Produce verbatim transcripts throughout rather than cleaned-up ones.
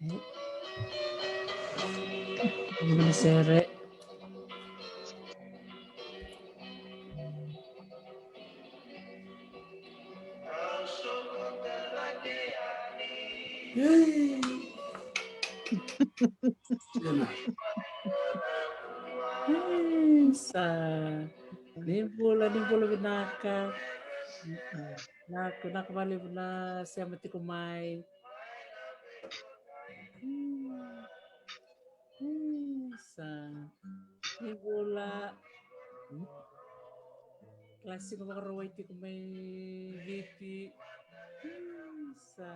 Vula na sere. Sa ni bula, ni bula vinaka. Vinaka, vinaka vakalevu na sema tiko mai. Sa ni bula. Kalasi ga vakarau wai tiko mai Viti. Sa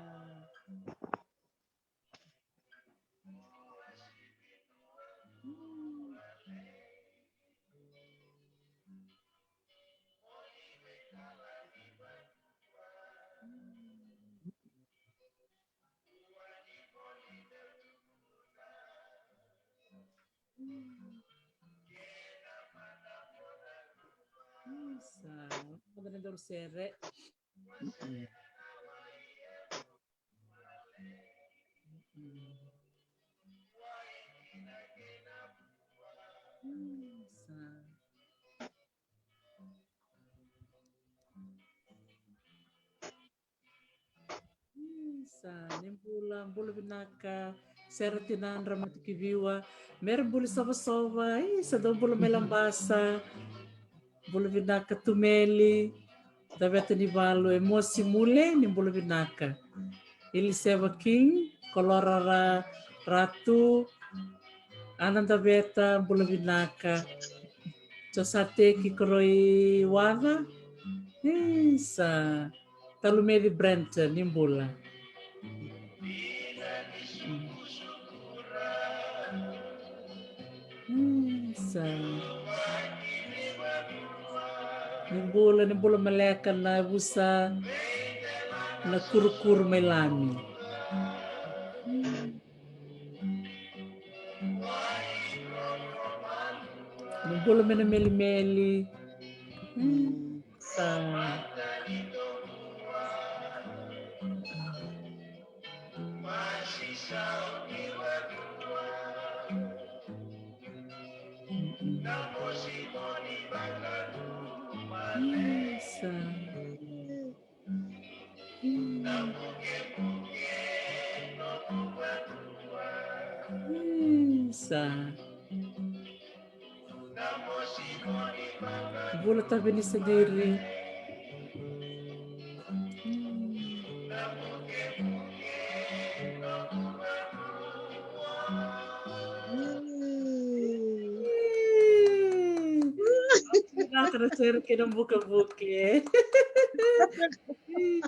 Sa, mada na daru sere. Sa. Sa ni bula, bula vinaka. Sera tina Dramati Kiviwa. Mera buli Sovasova. Ii, sa dau bula mai Labasa. Bula vinaka Tumeli. Daveta ni valu e mosi mule ni bula vinaka. Iliseva King, Kolora ra, Ratu, Ana Daveta, bula vinaka. Josateki Koroi Waca. Isa. Talumeci Brent, ni bula. Isa. Ni bula, ni bula maleka na vusa na kurukuru mai Lami. Ni bula mai na melimeli. Sa. Sa. Sa. Bula Tavenisagiri. Vinaka na sere kei na bukebuke.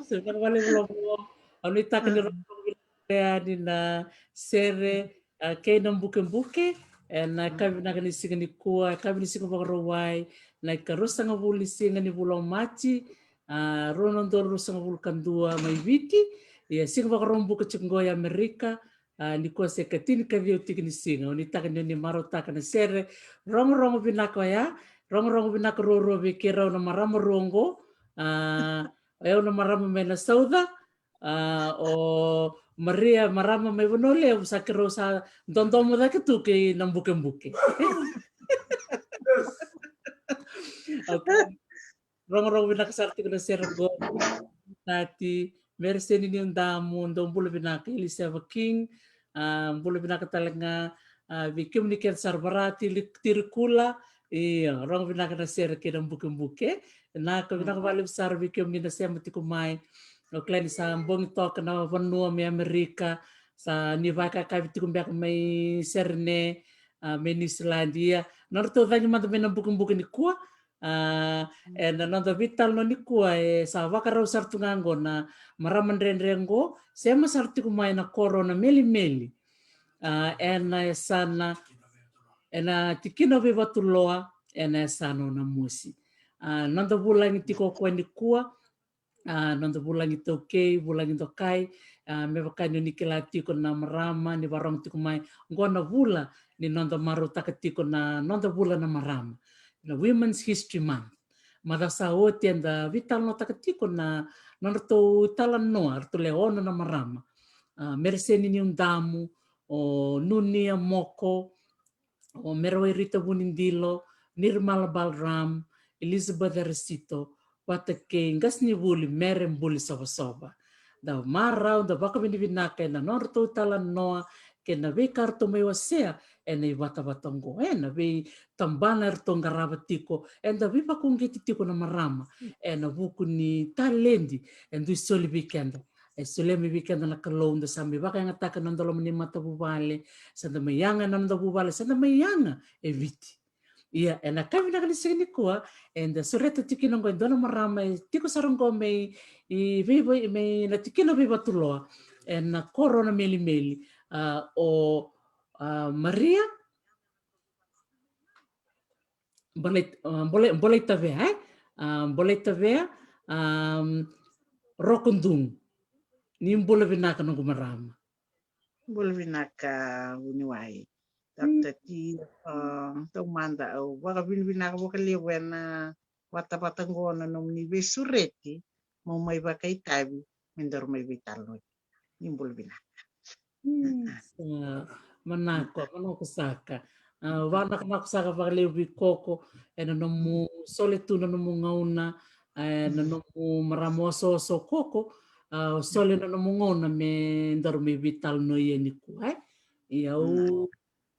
Sa vinaka vakalevu Lovo. Au nuitaka ni rogo vinaka yani na sere, a, kei na bukebuke. Ena yakavi vinaka ni siga nikua, yakavi ni siga Vakarauwai, na ikaruasagavulu ni siga ni vula o Maji, a, rua na udolu ruasagavulu ka dua mai Viti. Ia, siga Vakaraubuka tiko qo i Amerika. A, nikua se ikatini ka ciwa tiko ni siga. Au nuitaka ni o ni marautaka na sere rogorogo vinaka oya. Rogorogo vinaka ruarua vei keirau na marama rua oqo. A, o yau na marama mai Nasauca. A, o Maria, marama mai Vanua Levu, sa keirau sa dodomo cake tu kei na bukebuke. Okay. Rogorogo vinaka sara tiko na sere qo. Tati, Mereseni Niudamu, dou bula vinaka, Iliseva King, a, bula vinaka tale ga, a, vei kemuni kece sara Varati, Li-, Tirikula, io, rogo vinaka na sere kei na bukebuke. Vinaka, vinaka vakalevu sara vei kemuni na sema tiko mai. O kila ni sa bogi toka na vanua mai Amerika, sa ni vakayakavi tiko beka mai Serene, a, mai Niusiladi. Ia, nodratou cagi mada mai na bukebuke nikua, a, ena noda veitalanoa nikua, e sa vakarau sara tu ga qo na marama dredre qo, sema sara tiko mai na koro na Melimeli. A, ena yasana, ena tikina o Veivatuloa, ena yasana o Namosi. A, noda vulagi tiko o koya nikua, a, noda vulagi taukei, vulagi dokai, a, me vaka ni o ni kila tiko na marama, ni varogo tiko mai, qo na vula ni noda marautaka tiko na noda vula na marama. Na Women's History Month. Macawa sa oti eda veitalanoataka tiko na nodratou italanoa, ratou le ono na marama. a, Mereseni Niudamu, o Nunia Moko, o Merewairita Vunidilo, Nirimala Balram, Elizabeth Arisito, vata kei qasenivuli Mere Buli Sovasova. Da marau, da vakavinavinaka ena nodratou italanoa kei na veika ratou mai wasea ena ivatavata oqo, ena veitabana eratou qarava tiko, eda veivakauqeti tiko na marama ena vuku ni taledi e dui soli vei keda. E solia mai vei keda na Kalou, da sa mai vakayagataka na noda loma ni matavuvale, sa da mai yaga ena noda vuvale, sa da mai yaga e Viti. Ia, ena yakavi vinaka ni siga nikua, eda sureta tiko kina oqo e dua na marama e tiko sara oqo mai, i vei, vei, mai na tikina o Veivatuloa, ena koro o Namelimeli, a, o, a, Maria Bolai, a, Bolai, Bolai Tavea, e? A, Bolai Tavea, a, Rokodugu. Ni bula vinaka noqu marama. Bula vinaka, vuniwai. Mm. Doctor T, a, taumada au vakavinavinaka vakalevu ena vatavata oqo na nomuni veisureti, mo mai vakaitavi, me daru mai veitalanoa. Ni bula vinaka. Mm, sa, manako, manako saka. A, vanakanako saka vakalevu vei Koko, ena nomu sole tu na nomu gauna, ena nomu marama osooso Koko, a, o sole na nomu gauna me daru mai veitalanoa nikua, e? Ia, au,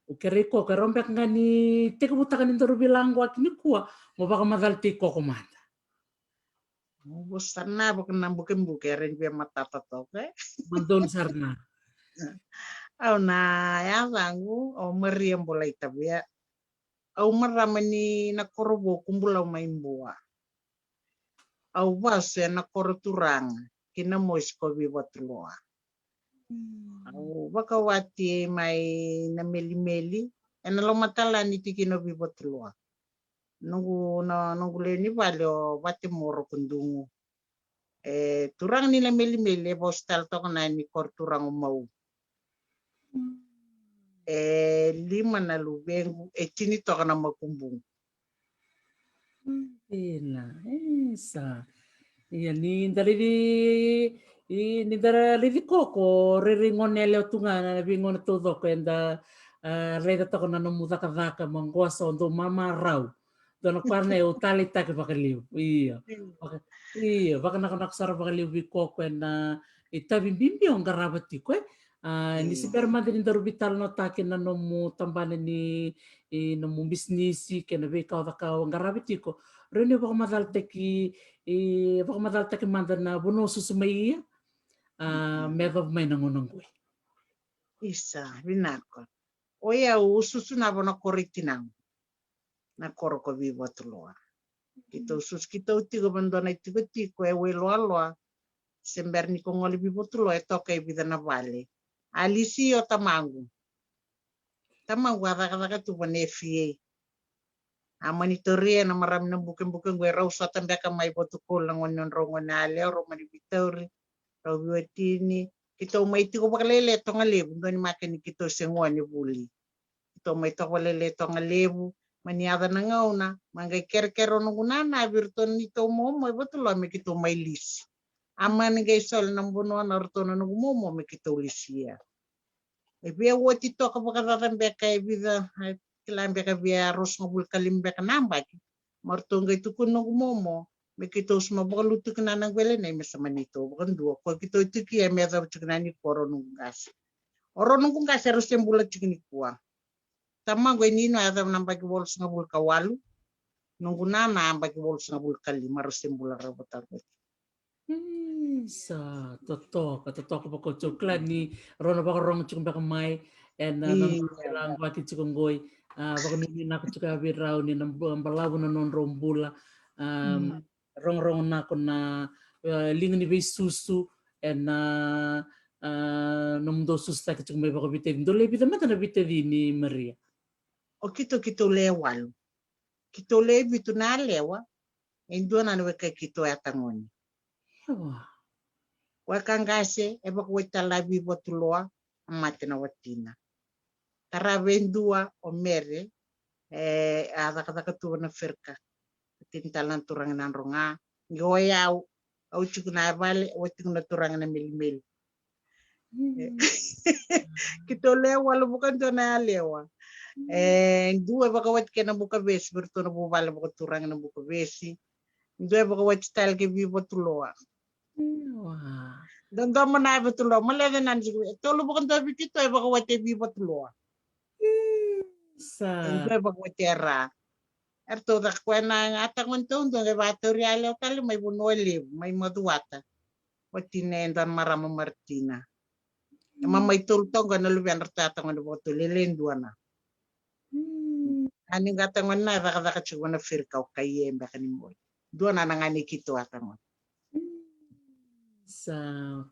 au kerei Koko, e rawa beka ga ni tekivutaka ni daru veilaqwaki nikua, mo vakamacalataki Koko mada. Au vosa na vaka na bukebuke, era ni via matata toka, e? Madonu sara na. Au na yacaqu o Maria Bolai Tavea. Au marama ni na koro vou Kubulau mai Bua. Au vasu ena koro turaga ki na mosi ko Veivatuloa. Mm. Au vakawati mai Namelimeli, ena lomatala ni tikina o Veivatuloa. Noqu, na, noqu lewe ni vale o Vatemo Rokodugu. E turaga ni Namelimeli e vosa tale toka na ni koro turaga o Mau. Mm. E lima na luvequ, e tini toka na makubuqu. Mm, ina, e sa. Ia, ni da raici, i, ni da raici Koko, rairai gone yalewa tu ga na veigone taucoko eda, a, raica toka na nomu cakacaka, maqosa, o dau mamarau. Dua na ka na au taleitaka vakalevu. Io. Mm. Vaka, io, vakanakonako sara vakalevu vei Koko ena itavi bibi o qarava tiko, e? A, ni se bera mada ni daru veitalanoataki na nomu tabana ni, i, nomu bisinisi kei na veika o caka o qarava tiko. Rawa ni vakamacalataki, i, vakamacalataki mada na vanua o susu mai ia, a, me yacova mai na gauna oqo. Isa, vinaka. O yau au susu na vanua koro i tinaqu. Na koro ko Veivatuloa. Keitou susu, keitou tiko va dua na itikotiko e Wailoaloa. Se bera ni ko gole Veivatuloa e toka e vica na vale. A lisi o tamaqu. Tamaqu a cakacaka tu va na F A. A mani tauri ena marama na bukebuke qo, e rau sota beka mai Vatukoula na gone, nodrau gone yalewa, rau mani veitauri, rau veiwatini. Keitou mai tiko vakalailai e Togalevu, dua ni maka ni keitou se gone vuli. Keitou mai toka vakalailai e Togalevu, mani yaco na gauna, ma qai kerekere o noqu nana vei iratou na neitou momo e Vatuloa me keitou mai lisi. A mani qai sole na vanua na ratou na noqu momo me keitou lisia. E via oti toka vakacaca beka e vica, e kila beka via ruasagavulu ka lima beka na yabaki. Ma ratou qai tukuna noqu momo me keitou sa mai vakalutu kina na qele nei me sa mani tou vakadua. Ko keitou tiko ia me yacova tiko na ni koro noqu qase. O rau noqu qase rau se bula tiko nikua. Tamaqu e ninu a yacova na yabaki walusagavulu ka walu. Noqu nana a yabaki walusagavulu ka lima, rau se bula rawa vata. Mm, sa totoka, totoka vakaoti. Au kila ni rau na vakarorogo tiko beka mai ena, io, noda veilaquaki tiko qoi. A, vakanuinui nako tiko vei rau ni na bu-, balavu na nodrau bula. A, mm, rogorogo nako na, e, liga ni veisusu ena, a, nomudou susutaki tiko mai vakaveitacini. Dou lewe vica mada na veitacini, Maria? O keitou, keitou lewe walu. Keitou lewe vitu na yalewa, e dua na weka keitou yatagone. Ewa. Weka qase e vakawati tale na Veivatuloa, a mate na watina. Tarava e dua o Mere, e a cakacaka tu va na Ferika. Tini tale na turaga Nadroga. Qo o yau, au tiko na yavale, au tiko na turaga Namelimeli. Keitou lewe walu vakadua na yalewa. E dua e vakawati kei na Bukavesi, vei iratou na vuvale vakaturaga na Bukavesi. Dua e vakawati tale kei Vivatuloa. Dodomo na Vivatuloa, Malece na Nisuku, e tolu vakadua vei keitou e vakawati e Vivatuloa. Sa e dua e vakawati e ra. Eratou caka koya na gata gone taudua qai vakatauri yalewa tale mai Vanua Levu, mai Macuata. Watina e dua na marama Martina. E mamai tolu toka na luvedratou yata gone vakatolu, e le dua na. A ni gata gone na e cakacaka tiko na firikau kai e beka ni boi. Dua na na gane keitou yata gone. Sa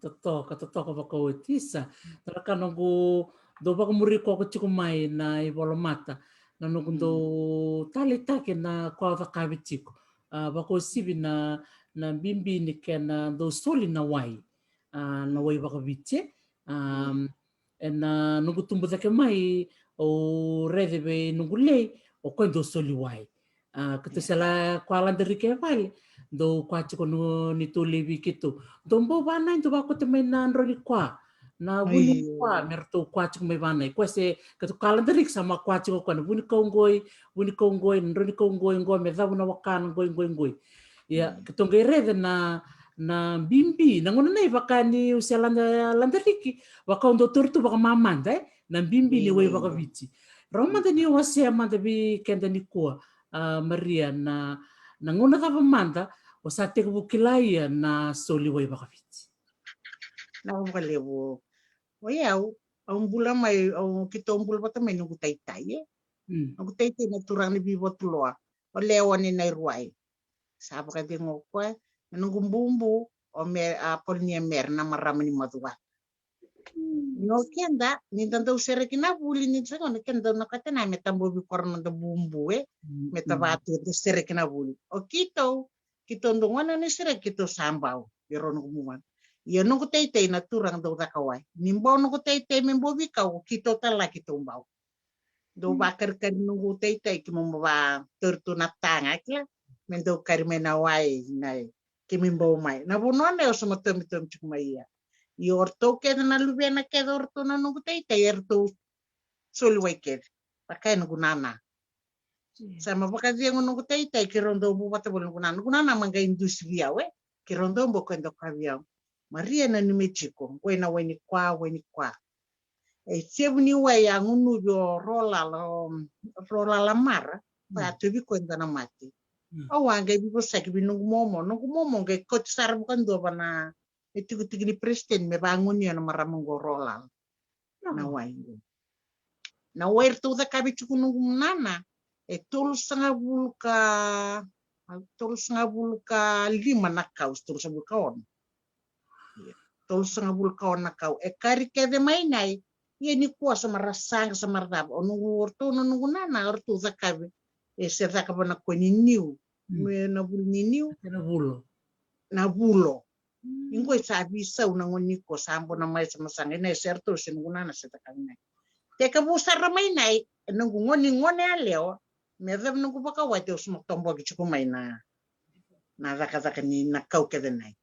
totoka, totoka vakaoti. Sa tara ka noqu dau vakamuri koya tiko mai na ivolamata, na noqu dau taleitaki na koya au cakava tiko. A, vakauasivi na, na bibi ni kena dau soli na wai. A, na wai vakaviti. A, ena noqu tubu cake mai, au raica vei noqu lei, o koya dau soli wai. A, keitou se la koya lada riki e vale, dau koya tiko ni tou lei vei keitou. Dou bau vanai, dou vakauta mai na drau ni koya. Na vu ni koya, me ratou koya tiko mai vanai. Koya se, keitou koya lada riki sa mai koya tiko koya na vu ni kau qoi, vu ni kau qoi, na drau ni kau qoi, qo me cavu na wakana, qoi, qoi, qoi. Ia, keitou qai raica na, na bibi, na gauna nei vaka niu se lada, lada riki, vaka au dau taura tu vakamamada, e? Na bibi ni wai vakaviti. Rawa mada ni wasea mada vei keda nikua, a, Maria, na, na gauna cava mada o sa tekivu kila ia na soli wai vakaviti? Na vakalevu. O yau, au bula mai, au keitou bula vata mai noqu taitai, e? Noqu taitai na turaga ni Vivatuloa, o Leone Nairuwai. Sa vakacegu o koya, na noqu bubu, o me, a, Polinia Mere, na marama ni Macuata. No keda, ni da dau sereki na vuli, ni da sa gona keda dau na katena me tabovi koro na da bubu, e? Me tavatu da sereki na vuli. O keitou, keitou dau gona ni sereki keitou sa bau, e ro noqu bubu. Ia noqu taitai na turaga dau caka wai. Ni bau noqu taitai me bovi kau, o keitou tala keitou bau. Dau vakarikari noqu taitai, keimami vakatauri tu na taga, kila. Me dau kari mai na wai, na, keimami bau mai. Na vanua nei au sa mai tomitomi tiko mai ia. Ia o ratou kece na luvena kece o ratou na noqu taitai, e ratou soli wai kece. Vaka e noqu nana. Sa mai vakacegu noqu taitai, keirau dau bau vata voli noqu nana. Noqu nana ma qai dusi vei au, e. Keirau dau bau koya dau kaya vei au. Maria, nanumi tiko, qoi na wai ni kwa, wai ni kwa. E sevu ni wai a gunuvi o Rolala, o Rolala Mara, va a tuvi koya dua na mate. Au a qai veivosaki vei noqu momo, noqu momo qai kauti sara vakadua va na, e tikotiko ni peresitedi me vagunia na marama qo o Rolala. Na wai qo. Na wai ratou cakavi tiko noqu nana, e tolusagavulu ka, tolusagavulu ka lima na kau, tolusagavulu ka ono. Ia, tolusagavulu ka ono na kau. E kari kece mai nai, ia nikua sa mara saqa, sa mara cava. O noqu, o ratou na noqu nana, o ratou cakavi. E se cakava na kua ni niu. Me na vulu ni niu. Na vulo. Na vulo. Iqoi sa visau na gone nikua, sa bona mai sa masaga, ina e se ratou se noqu nana se cakavi nai. Tekivu sara mai nai, e noqu gone, gone yalewa, me cava noqu vakawati, au sa mai toboki tiko mai na, na cakacaka ni na kau kece nai.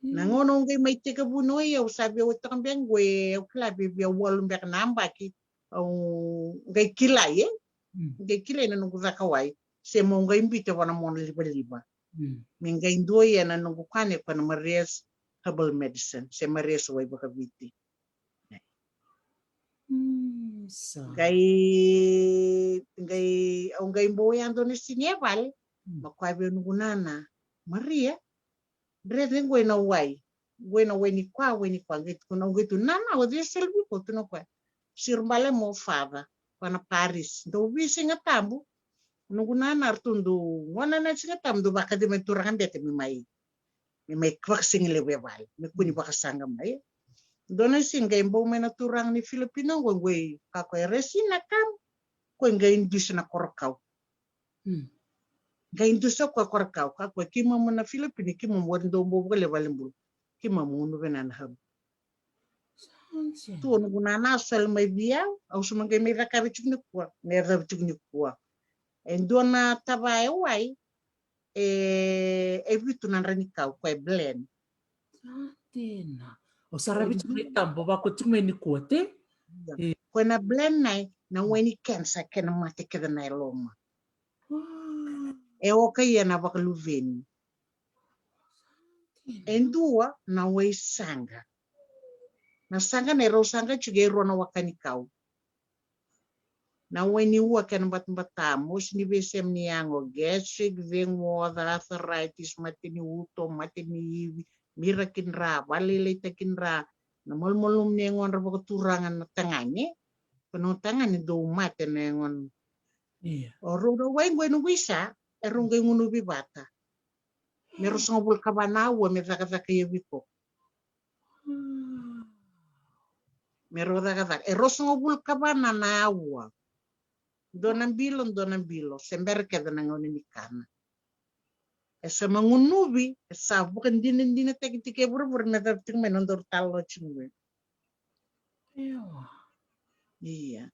Na gauna au qai mai tekivu no i au sa via oti toka beka qo e, au kila via, via walu beka na yabaki, au qai kilai, e? Qai kilai na noqu cakawai, se mo qai biuta vua na mona livaliva. Me qai dua ia na noqu kane ko na Maria's Herbal Medicine, se Maria's Wai Vakaviti. Qai, qai, au qai bau yadua na siga e vale, ma koya vei noqu nana, Maria, drece qoi na wai, qoi na wai ni kwa, wai ni kwa, qai tukuna, qai tu nana, o cei soli vei ko, tukuna koya. Siro bale mo fava, ko na Paris, dau vei Siga Tabu, noqu nana ratou dau, gona na Siga Tabu, dau vakaci mai turaga bete me mai, me mai vakasigalevu e vale, me kua ni vakasaqa mai. Dua na siga qai bau mai na turaga ni Filipino, qoi, qoi, ka koya Resina kam, qoi qai dusi na korokau. Qai dusi o koya korokau, ka koya keimamu na Filipino, keimamu wari dau bau vakalevu valenibula. Keimamu gunu vena na habu. Tu o noqu nana soli mai vei au, au sa mai qai mai cakavi tiko nikua, me yacavi tiko nikua. E dua na tava e wai, e, e vitu na dra ni kau, koya e blend. Sa dina. O sa ravi tiko na itaba, vako tiko mai nikua, te? Ia. E. Ko na blend nai, na wai ni cancer, kena mate kece na yaloma. Wow. E oka ia na vakaluveni. E dua na wai saqa. Na saqa na e rau saqa tiko e rua na waka ni kau. Na wai ni ua kena batabata, mosi ni veisema ni yago, gastric, cegu, oca, arthritis, mate ni uto, mate ni ivi, mira kidra, valailaita kidra, na malumalumu ni yagodra vakaturaga na tagane, ko na tagane dau mate na yagodrau. Ia. O rau na wai qo e noqu isa, e rau qai gunuvi vata. Me rosagavulu ka va na aua me cakacaka i Aviko. Hmm. Me rau cakacaka. E rosagavulu ka va na aua. Dua na bilo, dua na bilo. Se bera kece na gauna ni kana. E sa magunuvi, e sa vakadinadinataki tiko e vuravura me cava tiko mai na nodaru talo tiko mai. Io. Ia.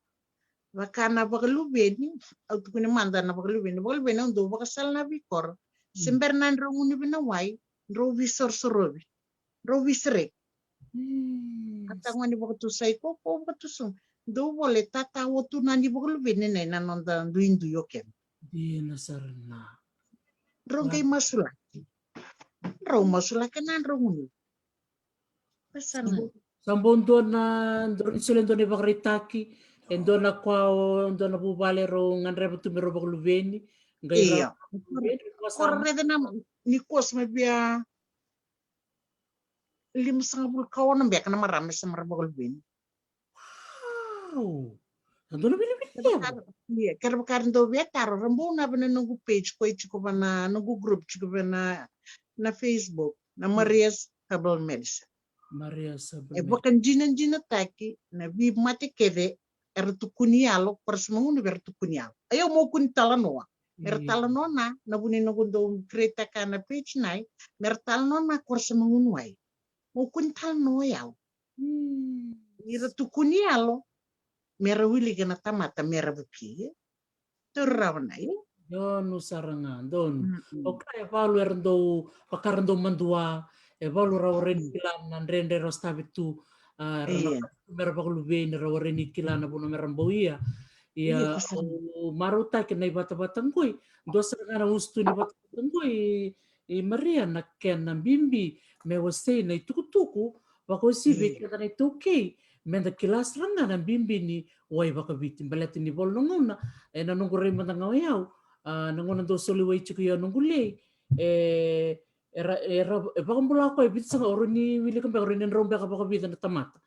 Vaka na vakaluveni, au tukuni mada na vakaluveni. Vakaluveni au dau vakasala na veikoro. Se bera na drau gunuvi na wai, drau visorosorovi. Drau visereki. Mm. A tagua ni vakatusai ko, ko vakatusai. Dau vole tata o tu na ni vakaluveni nei na noda duidui o kena. Dina sara na. Drau qai masulaki. Drau masulaki na drau gunuvi. Sa bau dua na, dua na, sole dua na ivakaraitaki, e dua na kwa o dua na vuvale rau gadreva tu me rau vakaluveni, qai rau vakaluveni, ko sa rau raica na, ni kosa me via limasagavulu ka ono beka na marama sa mara vakaluveni. Wow! Sa dua na vilivili levu. Ia, kevaka era dau via taro, ra bau na vei na noqu page, ko e tiko va na noqu group, tiko va na, na Facebook, na Maria's Herbal Medicine. Maria's Herbal Medicine. E vakadinadinataki na veimate kece era tukuni yalo, ko ra sa magunuvi era tukuni yalo. Ia au mo kua ni talanoa. Era talanoa na, na vu ni noqu dau create-taka na page nai, mera talanoa na ko ra sa magunuvi. Mo kua ni talanoa yau. Hmm. Ni ra tukuni yalo, mera wilika na tamata, mera vuki. Tauri rawa na, e? Donu sara ga, donu. Mm-mm. O kaya e valu era dau, vaka ra dau madua, e valu ra warai ni kila na dredre ra sotavi tu, a, ra na, mera vakaluveni, ra warai ni kila na vuna mera bau ia. Ia, au marautaka na ivatavata qoi, dua sara ga na usutu ni vatavata qoi, e Maria, na kena bibi me wasei na itukutuku vakauasivi vei keda na iTaukei, meda kila sara ga na bibi ni wai vakaviti. Baleta ni valu na gauna, ena noqu rai mada ga o yau, a, na gauna dau soli wai tiko i au noqu lei, e, era, era, e vakabula koya e Viti, sa ga o rau ni wilika beka, o rau ni drau beka vakavica na tamata.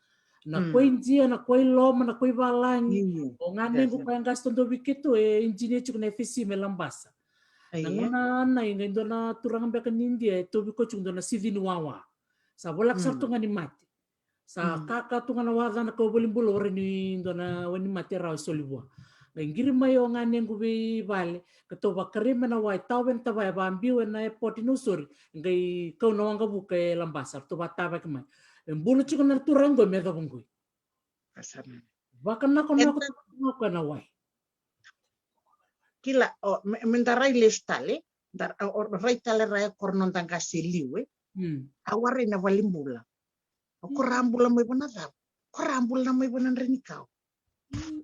Na kua i Idia, na kua i loma, na kua i valagi. O ganequ koya qase todovi keitou, e engineer tiko na F S C mai Labasa. Na gauna nai qai dua na turaga beka ni Idia e tauvi koya tiko dua na sici ni wawa. Sa voleka sara tu ga ni mate. Sa kaka tu ga na wacana kau valenibula, warai ni dua na wainimate e rawa e soli vua. Qai qiri mai o ganequ veivale, ka tou vakarei mai na wai, tau vei na tavaya, vabiu ena airport i Nausori, qai kau na waqavuka e Labasa, ratou vatavaki mai. E bula tiko na turaga qo me yacova qoi. Vakanakonako na wai. Kila, o, me, me da rai lesu tale, da, o, o, rai tale ra e koro noda qase e liu, e. Mm. A warai na valenibula. O ko ra bula mai vana cava? Ko ra bula mai vana dre ni kau. Mm.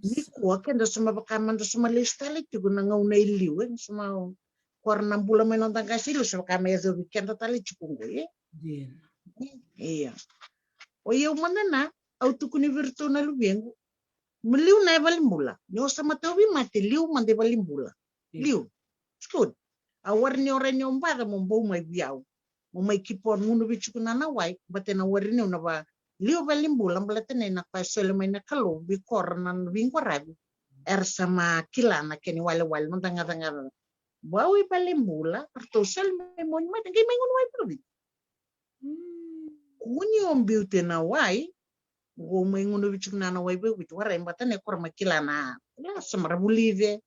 Nikua keda sa ma vaka mada sa ma lesu tale tiko na gauna e liu, e. Sa ma ko ra na bula mai noda qase e liu, sa vaka me yacovi keda tale tiko qo, e. Dina. Ia. O yau mada na, au tukuni vei iratou na luvequ. Me liu na e valenibula. Ni o sa ma tauvi mate, liu mada e valenibula. Liu. It's good. A warai ni o rai ni o baca mo bau mai vei au. Mo mai keep on gunuvi tiko na na wai, baleta na warai ni o na va liu valenibula, baleta na i na ka e soli mai na Kalou vei koro na veiqaravi. Era sa ma kila na kena iwalewale, noda gacagaca. Bau i valenibula, ratou soli mai mo ni mate, qai mai gunu wai vakaviti. Mm. Kua ni o biuti na wai, qo mai gunuvi tiko na na wai vakaviti, warai baleta na i koro ma kila na, la sa mara vulici.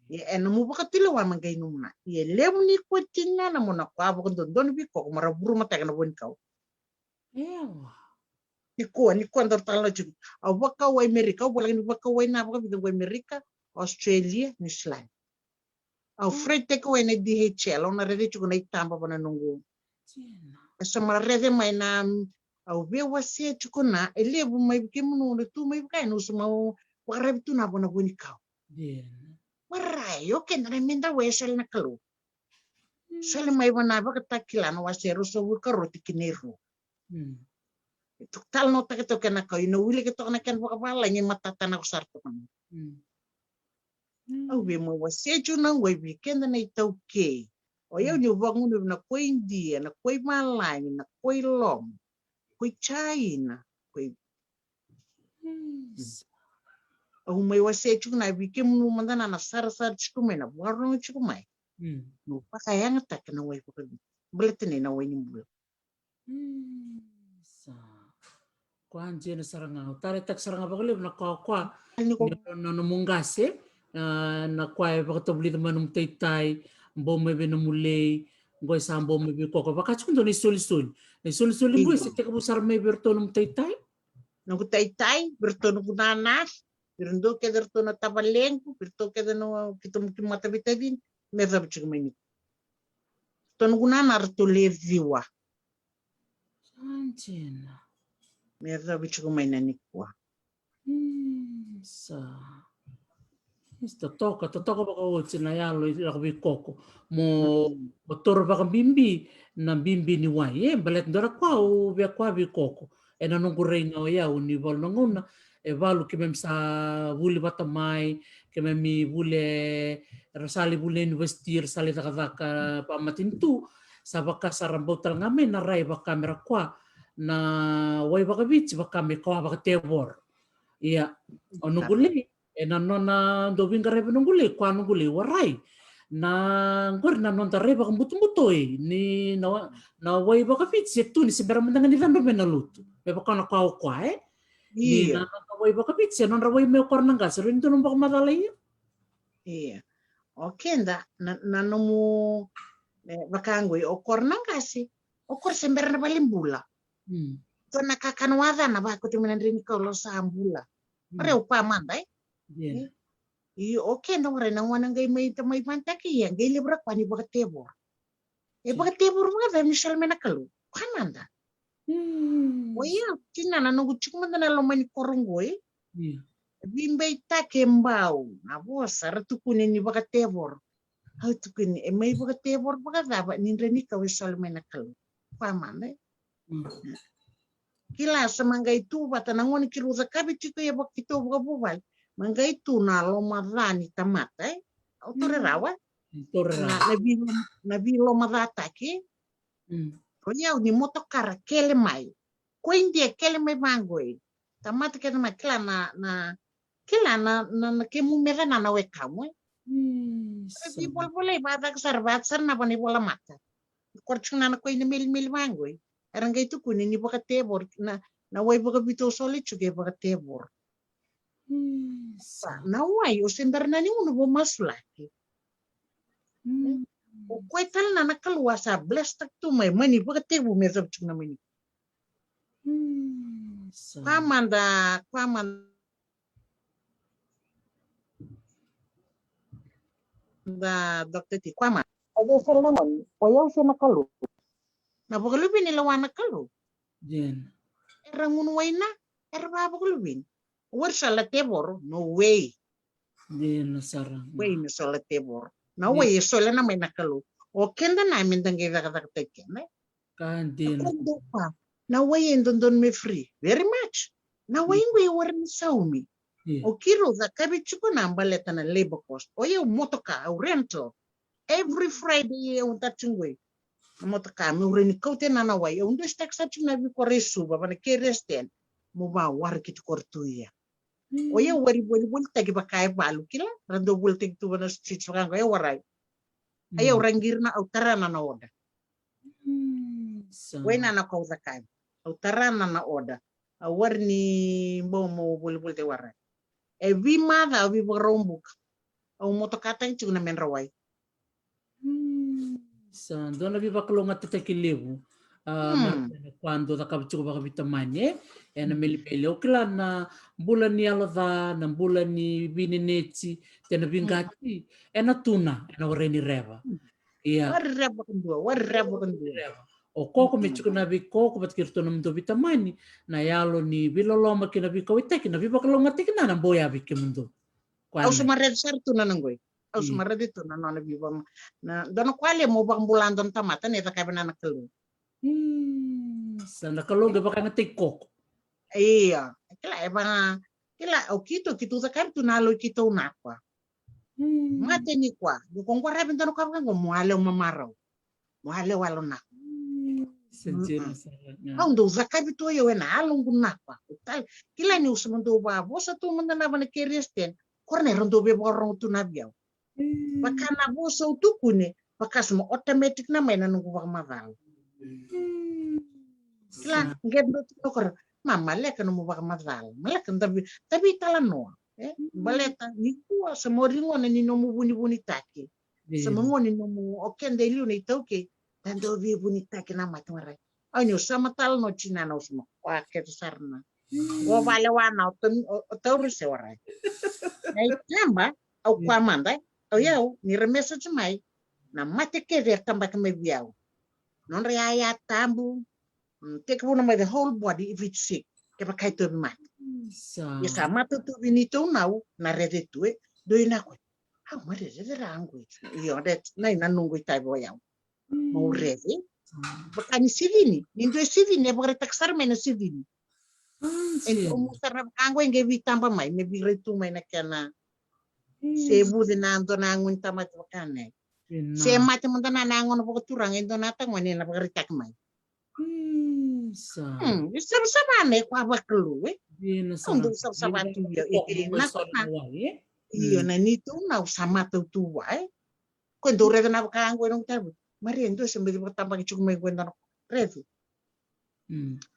Ia e nomu vakatulewa ma qai nomuna. Ia e levu ni kua tiko ga na mona ko a vakadodonu vei koya ko mara vurumataka na vuanikau. Ewa. Nikua, nikua daru talanoa tiko. Au vakau wai Merika, au voleka ni vakau wai na vakavica qo i Merika, Australia, New Zealand. Au freight take away na D H L, au na raica tiko na itaba vana noqu. E sa mara raica mai na, mm, Au via wasea tiko na, e levu mai vei kemunu na tu mai vaka e na usu mau vakaraivi tu na vo na vo ni kau. Warai, o keda na meda wai e sole na Kalou. Sole mai vana vakatakila na wase e rua sagavulu ka rua tikina e rua. E toka tale na otaka toka na kau, ina wili ke toka na kena vakavalagi e matata na ko sara toka na. Au via mau wasea tiko na wai vei keda na itaukei. O yau niu vakagunuvi na koi Idia, na koi valagi, na koi Loma, koi Jaina, koi Au mai wasea tiko na vei kemunu mada na na sarasara tiko mai na vakarorogo tiko mai. Mo vakayagataka na wai vakaviti. Baleta nei na wai ni bula. Sa. Koya dina sara ga. Au tarataka sara ga vakalevu na koya koya. Ni na nomu qase, ah, na koya e vakatavulica mai nomu taitai, bau mai vei nomu lei, qo e sa bau mai vei koko. Vaka tiko dua na isolisoli. Na isolisoli qo e se tekivu sara mai vei iratou nomu taitai. Noqu taitai, vei iratou noqu nana, vei iratou kece iratou na tavalequ, vei iratou kece na keitou ki mataveitacini, me yacova tiko mai ni. Iratou noqu nana, iratou le ciwa. Sa dina. Me yacova tiko mai na nikua. Sa. Totoka, totoka vakaoti na yalo i lako vei koko. Mo, mo toro vakabibi na bibi ni wai. E, baleta dua na koya au via koya vei koko. E na noqu rai ga o yau ni valu na gauna. E valu keimami sa vuli vata mai, keimami vuli e, ra sa lai vuli university, ra sa lai cakacaka vakamatanitu. Sa vaka sa ra bau tale ga mai na rai vaka me ra koya na wai vakaviti vaka me koya vakatevoro. Ia, o noqu lei, e na nona dau veiqaravi noqu lei, koya noqu lei, warai. Na qori na noda rai vakabutobutoi, ni na, na wai vakaviti e tu ni se bera mada ga ni cabe mai na lotu. Me vaka na koya o koya, e? Ni na noda wai vakaviti, e nodra wai me o kora na qase, rau ni dua nomu vakamacala ia? Ia. O keda, na, na nomu, e, vaka qoi, o kora na qase, o kora se bera na vale bula. Dua na kakana waca na vakote mai na dre ni kau lo sa bula. Reu pa mada, e? Io, o keda warai na gone qai mai ta mai vanataki ia qai levu ra koya ni vakatevoro. E vakatevoro vakacava ni sole mai na Kalou? Koya mada. O ia, tina na noqu tiko mada na loma ni koro qoi. Veibeitaki e bau na vosa ra tukuni ni vakatevoro. Au tukuni e mai vakatevoro vakacava ni dre ni kau e sole mai na Kalou? Koya mada, e? Kila sa ma qai tu vata na gone keirau cakavi tiko ia vakakitou vakavuvale. Ma qai tu na lomaca ni tamata, e? Au tore rawa, e? Na, na vei, na veilomacataki. O yau ni motokara kele mai. Ko Idia kele mai vaqoi. Tamata kele mai kila na, na, kila na, na, na kemu meca na, na wekamu, e? Sa veivolavola i vacaka sara, vacaka sara na vana i volamata. Kora tiko na, na koi na melimeli vaqoi. Era qai tukuni ni vakatevoro, na, na wai vakaviti au sole tiko e vakatevoro. Sa na wai, o se bera na ni gunu vo masulaki. O koya tale na, na Kalou a sa bless taki tu mai, mani vakatevu me cavu tiko na mani. Koya mada, koya mada. Da, Doctor T, koya mada. O cei sara na gone, o yau se na Kalou? Na vakaluveni lewa na Kalou. Era gunu waina, era vavakaluveni. Wari sole na tevoro, no way. Dina sara. Way me sole na tevoro. Na way e sole na mai na Kalou. O keda na meda qai cakacakataki keda. Ka dina. Na way e dodonu me free. Very much. Na way qo e wara ni saumi. O keirau cakavi tiko na baleta na labor cost. O yau motoka, au rental. Every Friday au dati qoi. Na motoka meu rai ni kauta na na wai. Au dua sitaki sa tiko na veikoro e Suva, vana kei resident. Mo va wara ki tu koro tu ia. O yau wari volivolitaki vaka e valu kila. Ra dau volitaki tu vana street vaka qo e warai. A yau raqiri na au tara na na oda. Wai na na kau cakavi. Au tara na na oda. Au wari ni bau mo volivolitaki warai. E veimaca au veivakaraubuka. Au motokataki tiko na medra wai. Sa dua na veivakalougatataki levu. A, Marta, na kua dua cakava tiko vakaveitamani, e? Ena melimeli. Au kila na bula ni yalo ca, na bula ni veineneti, tena veiqati, ena tuna, ena warai ni reva. Ia. Wari reva vakadua, wari reva vakadua. O koko me tiko na veikoko vata kei iratou na nomudou veitamani, na yalo ni veiloloma kei na veikauwaitaki, na veivakalougatataki na na bau ya vei kemudou. Au sa maraica sara tu na noqu i. Au sa maraica tu na nona veiva na dua na koya lei mo vakabula dua na tamata na e cakava na na Kalou. Sa na Kalou qai vakayagataki koko. Ia, kila e vaka kila o keitou, keitou cakava tu na yalo i keitou na koya. Mate ni koya, dou ko qaravi dua na koya vaka qo mo yalo mamarau. Mo yalo yalo na. Au dou cakavi tu o iau ena yaloqu na koya. Kila ni au sa mo dou vakavosa tu mada na vana kei Resten. Kora na era dou veivakarorogo tu na vei au. Vaka na vosa au tukune, vaka sa mo automatic na mai na noqu vakamacala. Kila, qe dou tukuna kora, ma maleka nomu vakamacala, maleka davi, davi talanoa. E, baleta ni kua sa mo rigona ni nomu vunivunitaki. Sa mo gona ni nomu, o keda e liu na iTaukei, da dau veivunitaki na mate warai. Au niu sa matala no tinana au sa ma koya kece sara na. O vale wana o tauri se warai. Na itaba au koya mada, au yau ni ra message mai na mate kece era tabaki mai vei au. Nodra yaya tabu, tekivuna mai the whole body if it's sick. Kevaka e tovi mate. Ia sa mata tu vei ni tou nau na rece tu e doi na koya. Au ma rerece ra qo e tu. Io, that na ina noqu itavi o yau. Mau rece. Vaka ni sivini, ni dua e sivini e vakaraitaka sara mai na sivini. E dua mu sara na vaka qo e qai veitaba mai me virai tu mai na kena. Se vuce na dua na yago ni tamata vaka nei. Se mate mada na na yago na vakaturaga e dua na tagone na vakaraitaki mai. Sa. Hmm, e savasava na e koya vakalou e. Au dau savasava tu ia e na kona. Io na ni tou nau sa matau tu vua e. Ko e dau rece na vaka qo e noqu tavu. Maria e dua se beci vakatabaki tiko mai qo e dua na rece.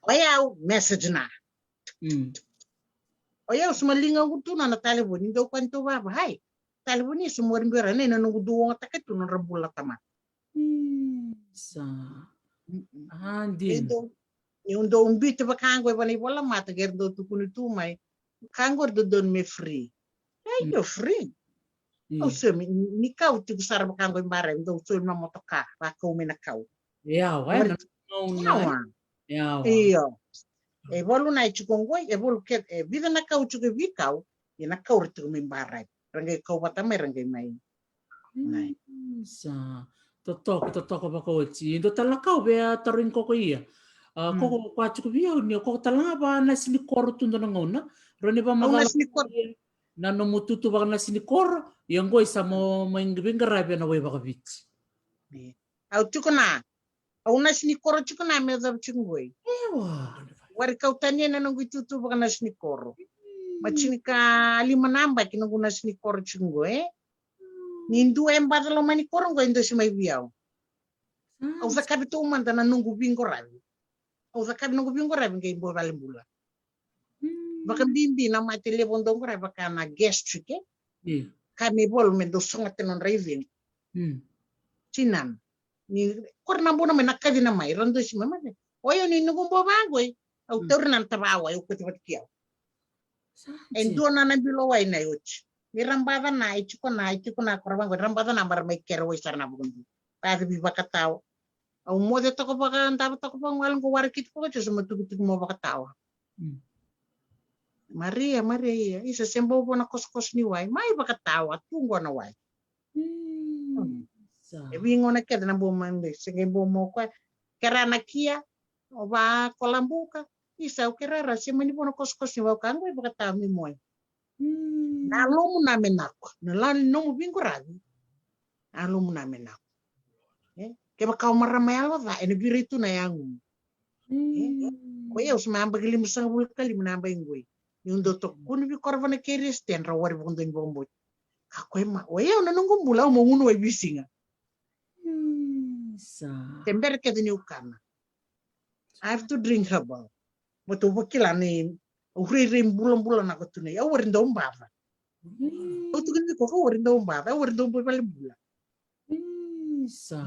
O yau message na. O yau sa ma liga qu tu na na talevoni dau koya ni tou vava hai. Talevoni sa mori bera nei na noqu dau ogataka tu nodra bula tamata. Sa. Dina. Niu dau biuti vaka qo e vana ivola mata qe ra dau tukuni tu mai. Ka qo ra dodonu me free. E io free. Au saumi ni kau tiko sara vaka qo i bara e dau saumi na motoka vakau mai na kau. Ia wa. Io. E valu na e tiko qoi e valu ke e vica na kau tiko e veikau. Ia na kau ra tiko mai bara e ra qai kau vata mai ra qai mai. Sa. Totoka totoka vakaoti e dua tale na kau vei a tarogi koko ia. A koko koya tiko vei au ni o koko tale ga va nasi ni koro tu dua na gauna. Rau ni vamacala nasi ni koro. Na nomu tutu vakanasi ni koro ia qoi sa mo mai veiqaravi ena wai vakaviti. Au tiko na au nasi ni koro tiko na me cava tiko qoi. Wari kau tani ena noqu itutu vakanasi ni koro. Ma tini ka lima na baki noqu nasi ni koro tiko qoi. Ni dua e baca loma ni koro qoi dosi mai vei au. Au cakavi tou mada na noqu viqoravi. Au cakavi noqu viqoravi qai boi vale bula. Vakabibi na mate levu dau qora vaka na gastric e. Ka me volu me dau sogota nodra icegu. Tinana ni kora na buna mai na kacina mai ra dosi mai mate. O yau ni noqu bua vaqoi au tauri na na tavawai au kote vata ki au. E dua na na bilo wai na e oti. Ni ra baca na e tiko na e tiko na kora vaqoi ra baca na bara mai kere wai sara na vakadua. Kacavi vakatawa. Au moce toka vakadava toka vagwalo qo wara kiti vakatio sa ma tukituki mo vakatawa. Maria, Maria, isa se bau vo na kosokoso ni wai mai vakatawa tu qo na wai. E vei gona kece na bau mai se qai bau mo koya. Kera na kia o va kolabuka. Isa au kera ra se mani vo na kosokoso ni wai ka qo e vakatawa mi moe. Na lomu na me nako na la ni nomu viqoravi. Na lomu na me nako. Kevaka o marama yalo ca ena virai tu na yagu. Ko yau sa ma yabaki lima sagavulu ka lima na yabaki qoi. Niu dau toka kunu vei koro vana kei resident ra wari vakadua ni vakabauti. Ka koya ma o yau na noqu bula au ma gunu wai visiga. Sa. Te bere kece niu kana. I have to drink herbal. Mo tou vakila ni au rairai bulabula na kotunei au wari dau baca. Au tukuni vei koya au wari dau baca au wari dau boi vale bula. Sa.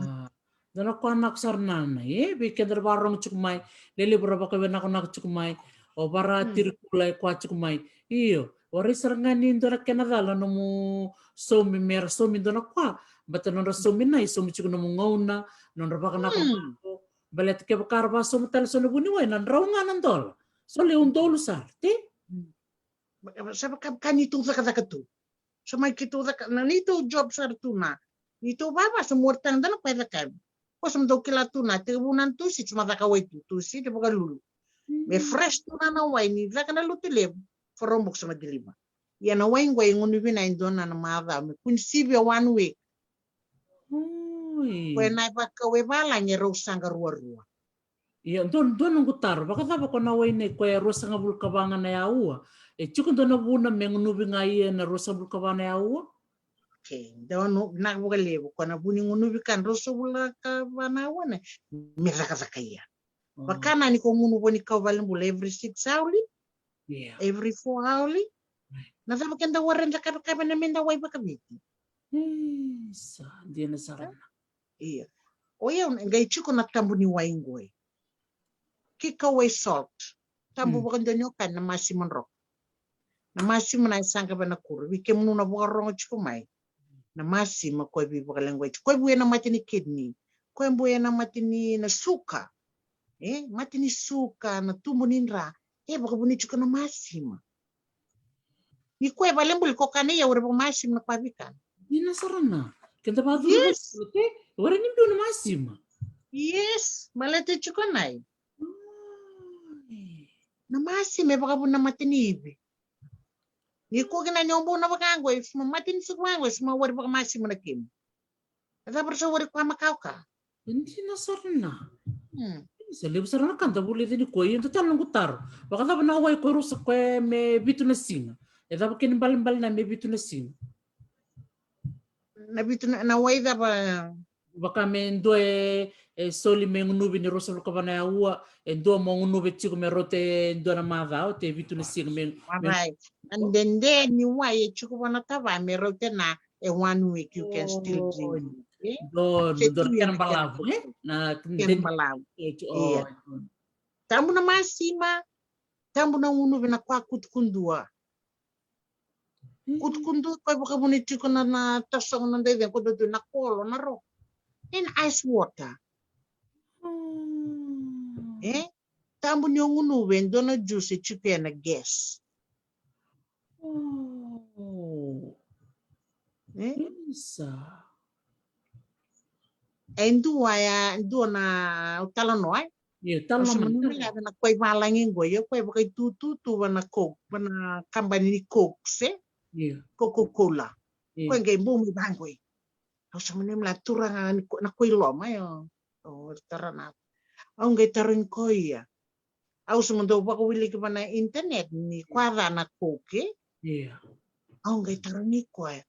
Dua na koya nako sara nana e vei keda ra vakarogo tiko mai. Lelevu ra vakavinakonako tiko mai. O vara tirikula e koya tiko mai. Io, warai sara ga ni dua na kena cala nomu saumi me ra saumi dua na koya. Bata nodra saumi na i saumi tiko nomu gauna nodra vakanako. Baleta kevaka ra vasauma tale so na vuniwai, na drau ga na dola. So le udolu sara, te? Sa vaka, ka ni tu cakacaka tu. So mai ki tu caka, na ni tu job sara tu na. Ni tu vava, so mori tana dana koya caka. Ko so dau kila tu na, te vuna tu si, so ma caka wai tu, tu si, te vakalulu. Me fresh tu na na wai, ni caka na lotu levu, farobok so ma deliver. Ia na wai qo e gunu vina e dua na na maca, me kuni sivia one week. Oi. Koya na vakau e valagi e rau saga ruarua. Ia, dua, dua noqu taro, vakacava ko na wai nei koya e ruasagavulu ka va ga na yaua? E tiko dua na vuna me gunuvi ga ia na ruasagavulu ka va na yaua? Okay, dua no, na vakalevu, ko na vuni gunuvi ka ruasagavulu ka va na yaua ne, me cakacaka ia. Vaka na ni ko gunu voni kau valenibula every six hourly, every four hourly. Na cava keda ware da kavekave na meda wai vakaviti? Isa, dina sara na. Ia. O ia, qai tiko na tabu ni wai qoi. Ki kau wai salt. Tabu vakadua ni o kani na masima droko. Na masima na e saqa vei na kuro. Vei kemunu na vakarorogo tiko mai. Na masima koya vei vakaleqoi tiko. Koya vei na mate ni kidney. Koya vei na mate ni na suka. E, mate ni suka, na tubu ni dra. E, vakavuni tiko na masima. Ni koya e valenibula ko kana ia, ware vakamasima na koya vei kana. Dina sara na. Keda vacuru. Yes. Ware ni biu na masima. Yes, baleta tiko nai. Na masima e vakavuna mate ni ivi. Ni ko kina ni o bau na vakaqo, e suma mate ni suka vakaqo, e suma ware vakamasima na kemu. E cava ra sa wari koya makawa ka? Dina sara na. Sa levu sara na ka da vulica ni koya. Ia dua tale noqu taro. Vakacava na wai koya rusa koya me vitu na siga? E cava kena ibalebale na me vitu na siga? Na vitu na, na wai cava? Vaka me dua e, e soli me gunuvi ni ruasagavulu ka va na yaua, e dua mo gunuvi tiko me rauta e dua na macawa, te vitu na siga me, me. Alright. Na dede ni wai e tiko vana tava me rauta na e one week you can still drink. E? Dua, dua kena balavu, e? Na kena balavu. Ia. Tabu na masima, tabu na gunuvi na koya kutukudua. Kutukudua koya vakavuni tiko na, na tasogo na daive, ko dodoi na kolo, na ro. In ice water. E? Tabu ni o gunuvi e dua na juice e tiko ena gas. E? Isa. E dua ya, dua na talanoa, e? Io, talanoa. Au sa manumela na koya i valagi qo, io koya vakaitutuva na Coke, vana kabani ni Coke, se? Io. Coca-Cola. Io. Koya qai bau mai vaqoi. Au sa manumela turaga na koya i loma, io. O tara na. Au qai tarogi koya. Au sa ma dau vakawiliki vana internet ni koya ca na Coke. Ia. Au qai tarogi koya.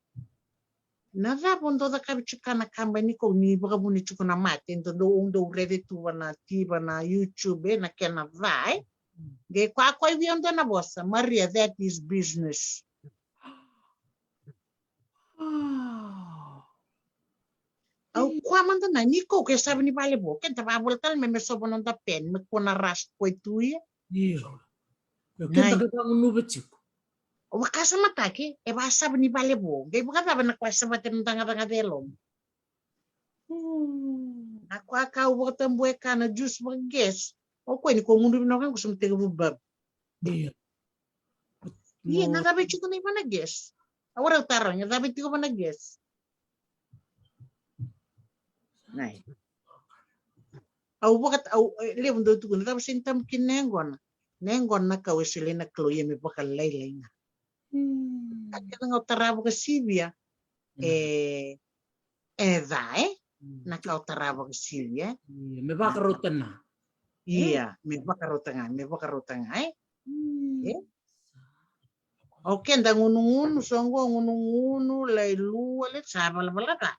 Na cava o dau cakavi tiko na kabani ni Coke ni vakavuni tiko na mate, dau, dau, dau raica tu vana T V, vana YouTube, e, na kena ca, e. Qai koya koya via dua na vosa, Maria, that is business. Au koya mada na ni Coke e sava ni vale vo. Keda vavola tale me, me sova noda pen, me kua na rust koya tu ia. Io. Keda ka vagunuva tiko. O vakasamataki, e vasava ni vale vo. Qai vakacava na koya savata na cagacagaca e loma. Na koya ka au vakatabuya ka na juice vakagas. O koya ni ko gunuvi na ka qo sa ma tekivu babu. Io. Ia, na cava e tiko na ivana gas? Au rau taroga, na cava e tiko vana gas? Nai. Au vaka, au, e, levu dau tukuna, na cava sega ni tabu kina na yaqona? Na yaqona na ka au e solia na Kalou ia me vakalailai ga. Ka kena ga au tara vakasivia. E, e ca, e? Na ka au tara vakasivia. Ia, me vakarauta na. Ia, me vakarauta ga, me vakarauta ga, e? E? O keda gunugunu, so qo gunugunu, lai lua, le sa valavala ca.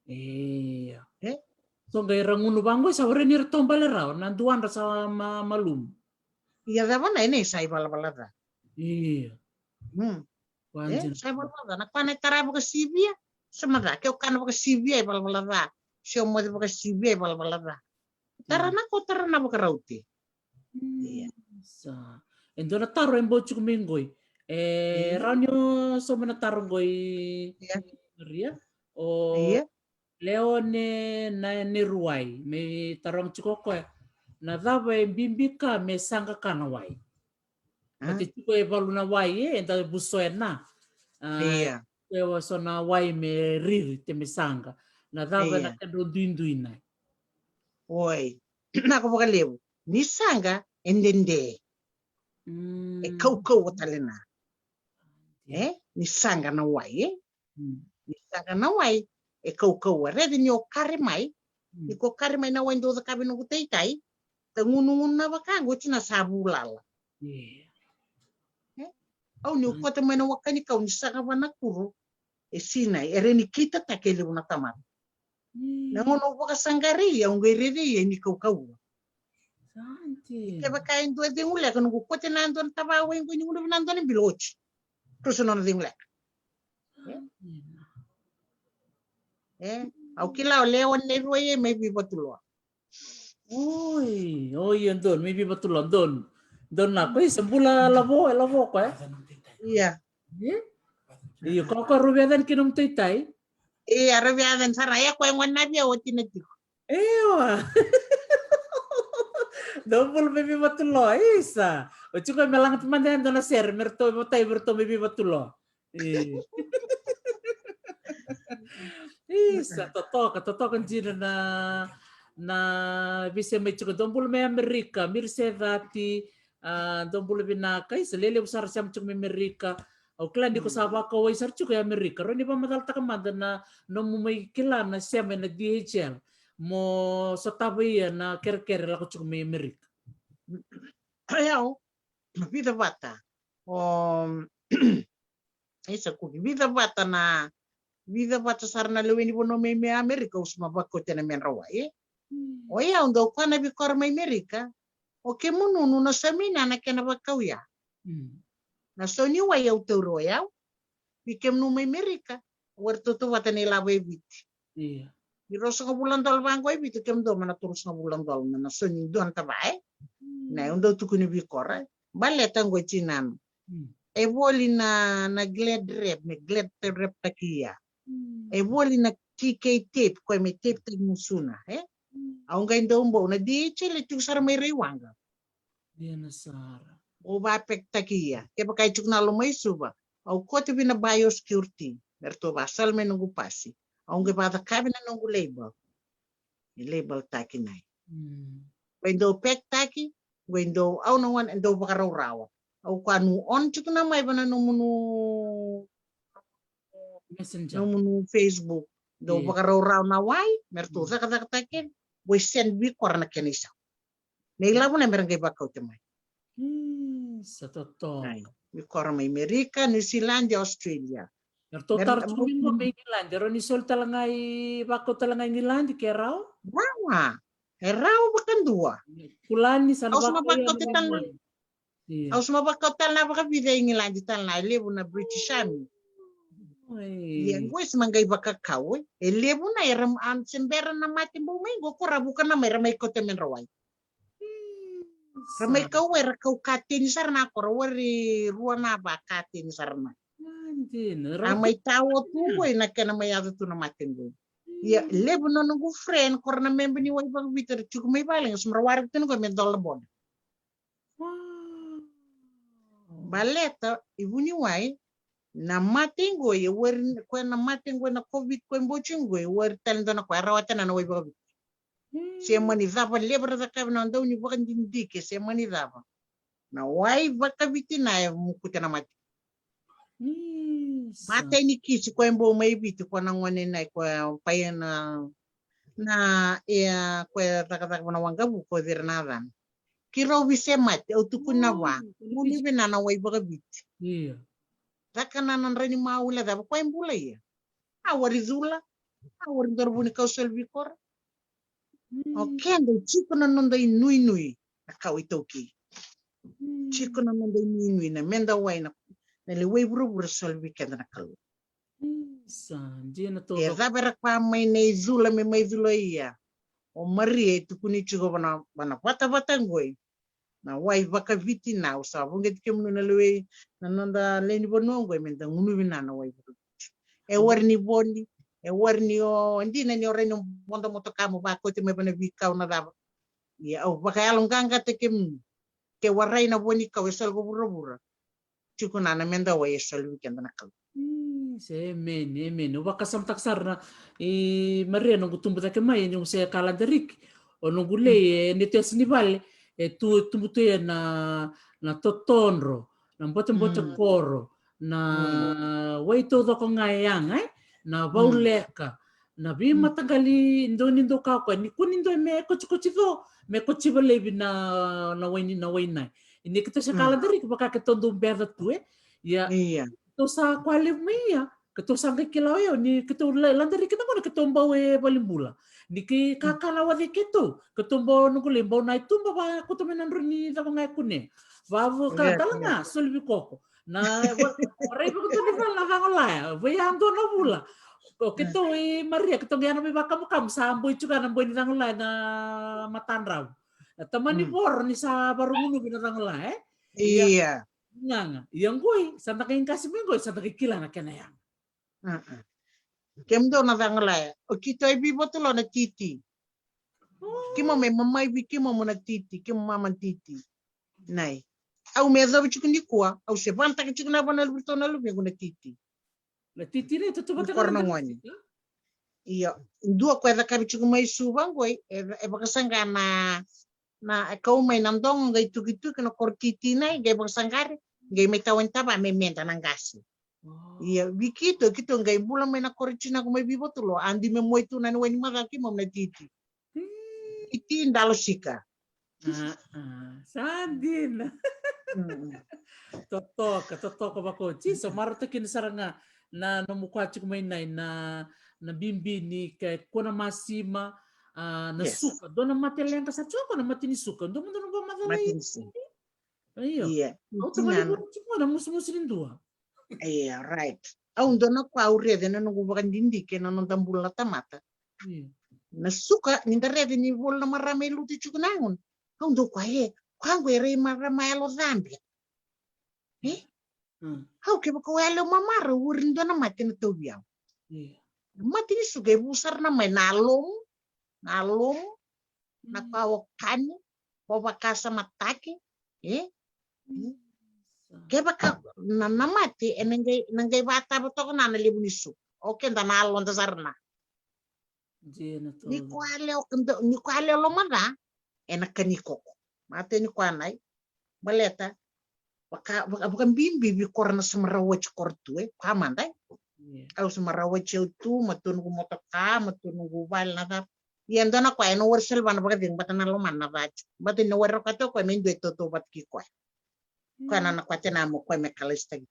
Ia. E? So qai ra gunu vaqo, sa warai ni ra taubale rawa, na duadra sa ma, malumu. Ia cava na, e, nei sa ivalavala ca. Ia. Hmm. E, sa ivalavala ca. Na koya na tara vakasivia, sa ma ca. Ke o kana vakasivia, ivalavala ca. Se o moce vakasivia, ivalavala ca. Tara na ko, tara na vakarauti. Ia. Sa. E dua na taro e bau tiko mai qoi. E, rawa ni o sauma na taro qoi, Maria? O, ia. Leone na Neruwai, me taroga tiko o koya. Na cava e bibi ka me saqa ka na wai? A? Oti tiko e valu na wai, e, eda vuso e na. A, ia. Ko e so na wai me riri te me saqa. Na cava e na kedra duidui na. Oi. Na ko vakalevu. Ni saqa, e dede. Mm. E kaukau tale na. E, ni saqa na wai, e? Mm. Ni saqa na wai, e kaukau. Raica ni o kari mai, mm, ni ko kari mai na wai dou cakavi noqu taitai, ta gunugunu na vaka, qo tina sa vulala. Yeah. E? Au ni u kote mai na waka ni kau ni saqa va na kuro, e sinai, e re ni kita take levu na tamata. Mm. Na gauna au vakasaqari, au qai raici, e ni kaukau. Santi. Kevaka e dua e cegu leka, noqu kote na dua na tavawai qo ni gunuvi na dua na bilo oti. Rusa nona cegu leka. E, au kila o lewa nei rua e mai Vivatuloa. Oi, oi, e donu, mai Vivatuloa, donu. Donu na, ko isa bula lavo, e lavo ko, e? Ia. E? Ia, ko, ko rau via cani kina mu taitai? Ia, rau via cani sara, e ko e gona via oti na tiko. Ewa. Dou bula mai Vivatuloa, isa. O tiko me lagata mada e dua na sere, me ratou, me ratou mai Vivatuloa. E. Isa, totoka, totoka dina na, na veisema mai tiko. Dou bula mai Amerika, Miri Secati, a, dou bula vinaka, isa, lelevu sara sema tiko mai Amerika. Au kila ni ko sa vakawai sara tiko e Amerika. Rau ni vakamacalataka mada na nomu mai kila na sema ena D H L. Mo sotava ia na kerekere lako tiko mai Amerika. Ia, o, vica vata. O, isa Kuki, vica vata na, vica vata sara na lewe ni vanua mai, mai Amerika, au sa mai vakauta na medra wai, e? Mm. O yau dau kua na veikoro mai Amerika. O kemunu nu na saumi na, na kena vakau ya. Mm. Na sau ni wai au taura o yau. Vei kemunu mai Amerika, au wara tautauvata na ilavo e Viti. Ia. Ni ruasagavulu na dola vaqo e Viti, kemudou mai na tolusagavulu na dola na, na sau ni dua na tava, e? Mm. Na, au dau tukuni veikoro, e? Baleta qo e tinana. Mm. E voli na, na glad wrap, me glad wrap taki ia. Mm. E voli na T K tape, koya me tape taki na suna, e? Mm. Au qai dau bau, na D H L e tiko sara mai Raiwaqa. Dina sara. Au vapekitaki ia. Kevaka e tiko na loma i Suva, au koto vei na biosecurity me ratou vasala mai noqu pasi. Au qai vacakavi na noqu label. E label taki nai. Mm. Qai dau pekitaki, qai dau, au na gone, dau vakaraurawa. Au kua nu on tiko na mai vana nomunu Messenger. Nomunu Facebook. Dau, yeah, vakaraurawa na wai, me ratou, mm, cakacakataki kina. Qai send veikoro na kena isau. Na ilavo na mera qai vakauta mai. Mm, sa totoka. Ai, veikoro mai Amerika, New Zealand, Australia. Eratou tara tiko mai qo mai England, erau ni soli tale ga i vakau tale ga i England ke rawa? Rawa. E rawa vakadua. Kulani sa na vakau tale ga. Ia. Au sa mai vakau tale na vakavica e Igiladi tale na, e levu na British Army. Oi. Ia, qo e sa mai qai vakakau, e. E levu na era, a, se bera na mate bau mai qo, ko ra vuka na mai, ra mai kauta me dra wai. Ra mai kau wai, ra kau kateni sara na ko ra, wari rua na va kateni sara na. A mai tawa tu qo, na kena mai yaco tu na mate qo. Ia, levu na noqu friend, ko ra na memba ni wai vakaviti, ra tiko mai vale, ga sa mai ra wari tu na qo me dola boda. Wow. Baleta, i vuniwai, na mate qo, e wari, koya na mate qo, na COVID, koya bau tiko qo, e wari tale dua na koya, e rawata na, na wai vakaviti. Mm. Se mani cava levu ra cakava na dau ni vakadidike, se mani cava. Na wai vakaviti na e mukuta na mate. Mm, sa. Mate ni kisi, koya bau mai Viti, koya na gone na, koya paia na, na, e, koya cakacaka na waqavu, ko cira na cana. Keirau vise mate, au tukuna na va. Gunu vina na wai vakaviti. Ia. Caka na nodra ni maula cava, koya e bula ia. A wari cula, a wari dora vuni kau soli veikoro. Mm. O keda, tiko na noda inuinui, na kawa iTaukei. Mm. Tiko na noda inuinui, na meda wai na, na lewai vuravura soli vei keda na Kalou. Isa, dina toka. E cava era kua mai na icula me mai cula ia. O Maria e tukuni tiko vana, vana vatavata qoi. Na wai vakaviti na, au sa vukei kemunu na lewei, na noda lewe ni vanua qoi, meda gunuvi na, na wai vakaviti. E wari ni voli, E warai ni o dina ni o rai ni boda motoka mo vakoti mai vana veikau na cava. Ia au vakayaloqaqataki kemuni. Ke warai na vo ni kau e soli ko vuravura. Tiko na na meda wai e soli vei keda na Kalou. Emeni, emeni. Au vakasamataka sara na i Maria noqu tubu cake mai e noqu se kaladariki. O noqu lei e ni tesi ni vale e tu tubu tu e na na totodro, na bote bote koro, na wai taucoko ga e yaga e na vauleka, na veimataqali dau ni dau ka koya ni kua ni dau me kotikoti co me kotiva laivi na na waini na wainai. Ni keitou se kaladariki vaka keitou dau beca tu e ia keitou sa koya levu mai ia keitou sa qai kila o yau ni keitou ladariki na gona keitou bau e valibula. Ni kei kakana wace keitou keitou bau noqu lei bau na ituba va koutou mai na dro ni cava ga e kune. Vavuka dala ga soli vikoko na rai vakadua ni vala na cagolaya vei a dua na vula. O keitou i Maria keitou qai yana mai vakamakamu sa boi tiko na boi ni cagolaya na matadrau. Na tamani voro ni sa varugunuvi na cagolaya e. Ia gaga ia qoi sa da qai qasi mai qoi sa da qai kila na kena yaga. Kemudou na cagolaya o keitou e vivotolo na titi. Kimo me mamai vi kimo mo na titi kimo mama titi. Nai au me yacovi tiko nikua au se vanataka tiko na vanua viritou na luvequ na titi. Na titi nei tutu vata koro na gone. Ia dua ko e cakavi tiko mai Suva qoi e vakasaqa na na e kau mai na dogo qai tukituki na koro titi nai qai vakasaqari qai mai tawa ni tava me meda na qasi. Ia vi keitou keitou qai bula mai na koro tinako mai vivotolo a dui me moi tu na ni wai ni maca kimo na titi. Titi dalo sika. Sa dina. Totoka totoka vako jiso marautaka kina sara ga na nomu koya tiko mai nai na na bibi ni ke kua na masima. Na suka dua na mate leqa sa tiko na mate ni suka dua mada na vamacala. Io au tavali vua tiko na musumusu ni dua. Ia right. Au dua na koya au rece na noqu vakadidike na noda bula na tamata. Na suka ni da rece ni volo na marama e lutu tiko na gona. Au dau koya e koya qo e rai marama yalo cabia. E au kevaka au yalo mamara au ori dua na mate na tauvi au. Na mate ni suka e vu sara na mai na lomu na lomu na koya o kani o vakasamataki. E kevaka na na mate ena qai na qai vatava toka na na levu ni suka. O keda na aloda sara na ni ko a leo ni ko a leo lomaca ena kani koko. Mate ni ko a nai baleta vaka vaka vakabibi vi kora na samarawati kora tu e koya mada e. Au samarawati au tu ma tu noqu motoka ma tu noqu vale na cava. Ia dua na koya ena wari soli vana vakacegu bata na lomana na vatu bata ni na wari rokata o koya me dua e toto vata ki koya. Koya na na koya tena mo koya me kalaisitaki.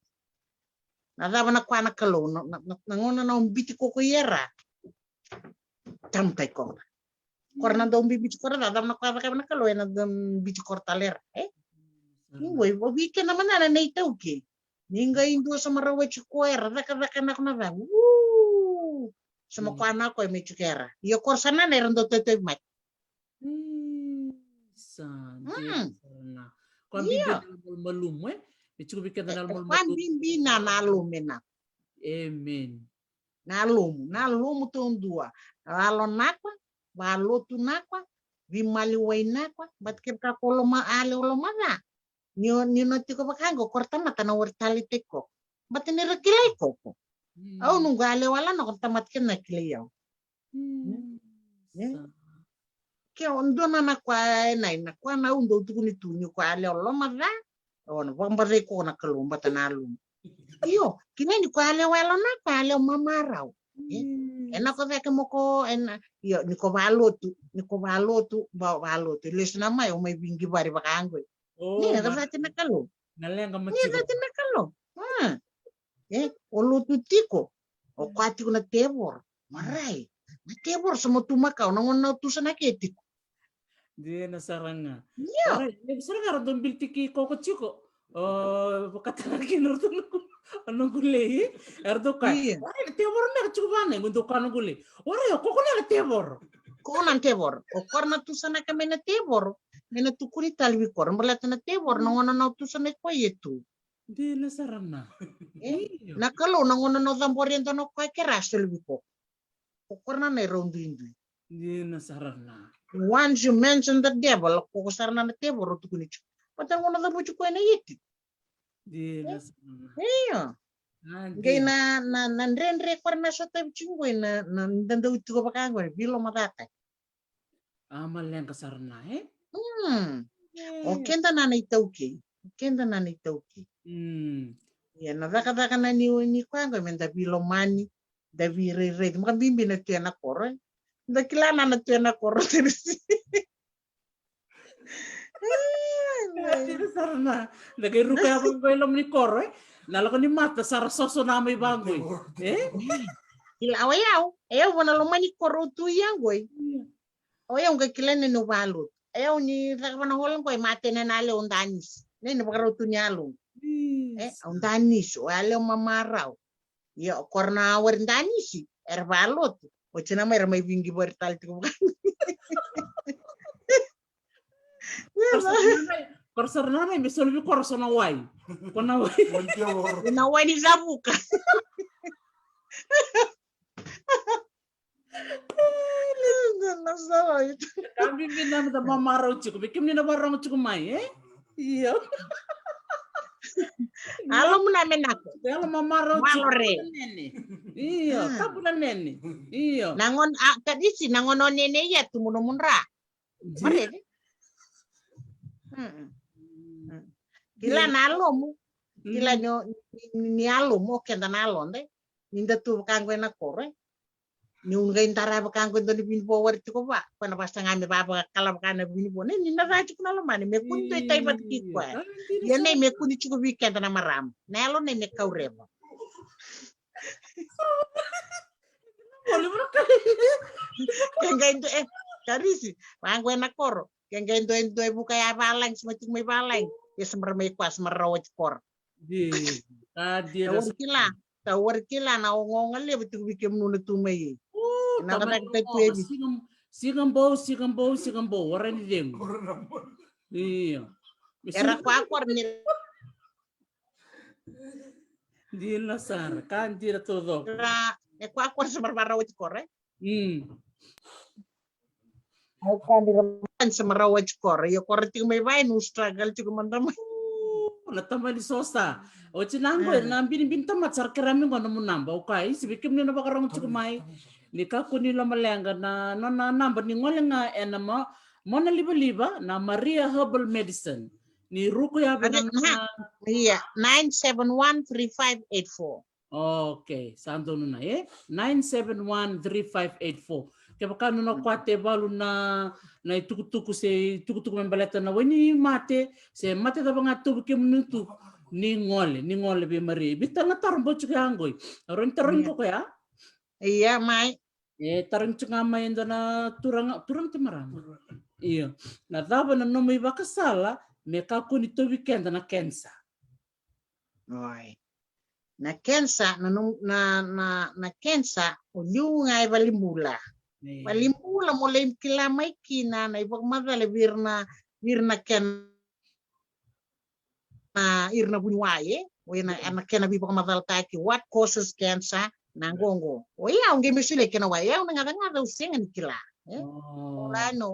Na cava na koya na Kalou na na na gona na o biti koko i era. Tamutai koga kora na dau bibiti kora cava na koya cakava na Kalou ena dau biti kora tale era e. Ni qoi o vei kena manana na itau ke ni qai dua sa marawati ko era cakacaka nako na cava u sa ma koya na koya me tiko era ia kora sa nana era dau tautavi mate. Sa dina sara na koya bibi na malumalumu e me tiko vei keda na malumalumu. Koya bibi na na lume na. Amen. Na lomu na lomu taudua na lalo nakwa valotu nakwa vimaliwai nakwa. Bata kevaka ko loma ale o loma ca ni o ni no tiko vakaqo kora tamata na wari tale tiko bata ni ra kilai koko. Au nuqu ale wala nako na tamata kena kilai au. Ke o dua na na kwa e nai na kwa na au dau tukuni tu ni kwa ale o loma ca. O na vakabacai koko na Kalou bata na lomu. Io kina ni ko a lewa yalo na ko a lewa mamarau. E na ko cake mo ko e na io ni ko valotu ni ko valotu ba valotu lesu na mai o mai vingi vari vaka ango. Ni na ka cate na Kalou. Na lenga ma ni na cate na Kalou. E o lotu tiko o ko a tiko na tevoro. Marai na tevoro sa mo tu makau na gona na tusa na ke tiko. Dina sara ga. Ia. Orai, levu sara ga era dau bilitiki koko tiko. O vakatara kina ratou noqu lei. Era dau kaya. Orai, na tevoro naka tiko vana, e dau kaya noqu lei. Orai, o koko na tevoro. Koko na tevoro. O kora na tusa naka mai na tevoro. Me na tukuni tale vei kora baleta na tevoro na gona na tusa na koya e tu. Dina sara na. Na Kalou na gona na cabori e dua na koya ke ra soli vei koko. Ko koya na e rau duidui. Dina sara na. Once you mention the devil, ko ko sara na na tevoro tukuni tiko. Vata na gauna cavuti koya na iti. Dina sara na. Io. Qai na na na dredre koya na sotavi tiko qoi na na dadau tiko vaka qoi na vilo macata. A maleqa sara na e. Hmm. O keda na na itaukei. O keda na na itaukei. Hmm. Ia na cakacaka na ni ni koya qoi me da vilomani. Da virairai. Maka bibi na tu ena koro e. Da kila na na tu ena koro terisi. Sara na da kai ruka ya vaqo i loma ni koro e. Na lako ni mata sara soso na mai vaqo e. Kila o yau, o yau vana loma ni koro tu ya qoi. O yau ga kila ni no valutu. O yau ni caka vana holo qoi mate na na leo danisi. Ni ni vakarau tu ni alo. E, au danisi, o ya leo mamarau. Io, o koro na wari danisi era valotu. O tina mai era mai vingi wari tale tiko vaka. Koro sara na mai me soli vi koro so na wai. Ko na wai. Na wai ni zavuka. Ka bibi na mada mamarau tiko, vei kemuni na vakarorogo tiko mai e. Io. Alo muna menako. Alo mamarau tiko. Nene. Io, tabu na nene. Io. Na gona a kadisi na gona o nene ia tu muno mudra. Marere. Kila na alomu. Kila ni alomu o keda na aloda. Ni da tu vaka qo ena koro e. Ni unu qai dara vaka qo e dua na vinivo wari tiko va. Ko na vasaga me vavakala vaka na vinivo. Nei ni na ca tiko na lomani me kuni dua i tai vata ki koya. Ia nei me kuni tiko vei keda na marama. Na yalo nei me kaureva. Ke qai dua e karisi. Vaqo ena koro. Ke qai dua e dua e vuka ya valagi sema tiko mai valagi. Ia sema ra mai koya sema ra rawa tiko ra. Ka dira sa. Tawari kila, tawari kila na ogaoga levu tiko vei kemunu na tu mai. Na ka taka tu e vi. Siga bou, siga bou, siga bou, ora ni cegu. Io. Era kwakwa ni. Dina sara, ka dira taucoko. Ra, e kwakwa sa marmara oti kore. Mm. Au ka dira man sa mara wati kora. Ia kora tiko mai vai nu struggle tiko mada mai. Na tamani sosa. Oti na qo na binibini tamata sara kera mi qo na mu naba. Au ka isi vei kemuni na vakarogo tiko mai. Ni kakua ni lomaleqa na nona naba ni gole ga ena ma mona livaliva na Maria Herbal Medicine. Ni ruku ya vena na. Ia nine seven one three five eight four. Okay, sa donu na e nine seven one three five eight four. Kevaka nona kwate valu na na itukutuku se itukutuku me baleta na wai ni mate se mate cava ga tovu kemuni tu ni gole, ni gole vei Maria. Vita na taro bau tiko ya qoi. Aro ni taro ni koko ya. Ia mai. E taro ni tiko ga mai e dua na turaga, turaga te marama. Io. Na cava na nomu ivakasala me kakua ni tovi keda na kensa. Oi. Na kensa, na, na, na, na kensa, o liu ga e valenibula. Valenibula mo lai kila mai kina na ivakamacala vei ira na, vei ira na kena, na, ira na vuniwai, e? O ira na, na kena veivakamacalataki, what causes cancer, na qoqo. O ia, au qai me solia kena wai, au na gacagaca au sega ni kila. E? O la no,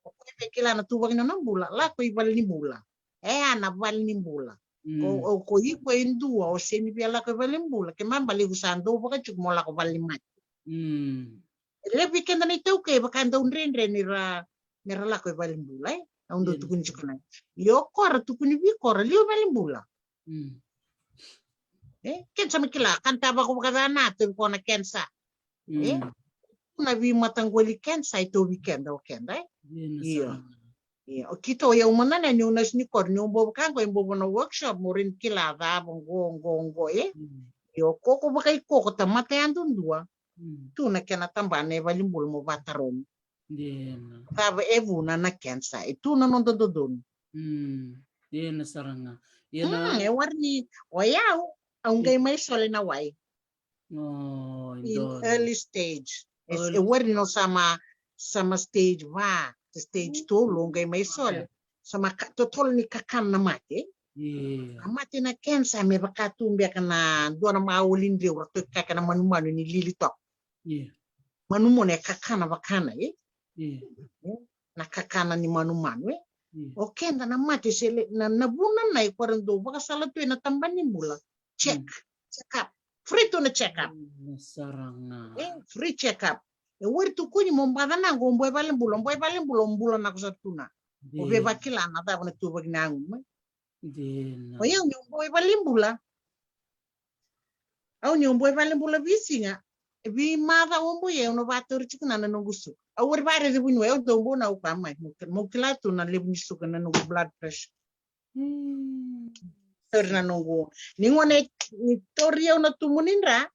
o koya e kila na tuvaki na nona bula, lako i valenibula. E a na vale ni bula. Ko, ko iko e dua o seni via lako e vale ni bula ke mabale iko sa dou vakatiko mo lako vale ni mate. E levu i keda na itaukei vaka dau dredre ni ra, ni ra lako e vale ni bula, e? Au dau tukuni tiko na. Io kora tukuni vi kora liu vale ni bula. E? Kensa me kila, kanta vako vakacana, tovi ko na kensa. E? Na vi mataqoli kensa e tovi keda o keda, e? Io. Ia, o keitou, o yau mada na niu nasi ni koro, niu bau vaka qo, e bau vua na workshop, mo rai ni kila cava qo, qo, qo, e? Io, koko vakaikoko, tamata yadudua. Tu na kena tabana e valenibula mo vatarogi. Cava e vuna na kensa, e tu na noda dodonu. Dina sara ga. Ia na. E wara ni, o yau, au qai mai sole na wai. In early stage. E wari no sama, sama stage va, stage tolu, o qai mai sole. Sama totolo ni kakana na mate. A mate na kensa me vaka tu beka na dua na maoli dreu ra toki kaka na manumanu ni lili toka. manumanu e kakana vakana, e? Io. E? Na kakana ni manumanu, e? Io. O keda na mate se le, na, na vuna na i kora dou vakasala tu e na tabana ni bula. Check. Mm. Check up. Free tu na check up. Mm, sara ga. E, free check up. E wari tu kuni mo baca na qo bo e vale bula, bo e vale bula, o bula na ko sa tu na. O ve vakila na cava na tu vaki na agu, mai. Dina. O yau ni o bo e vale bula. Au ni o bo e vale bula vi siga. Vi maca o bo e, au na vatori tiko na na noqu suka. Au wari vare de vuni, au dou bo na au ka mai. Mo, mo kila tu na levu ni suka na noqu blood pressure. Mm. Tori na noqu. Ni gone ni tori au na tumu ni dra.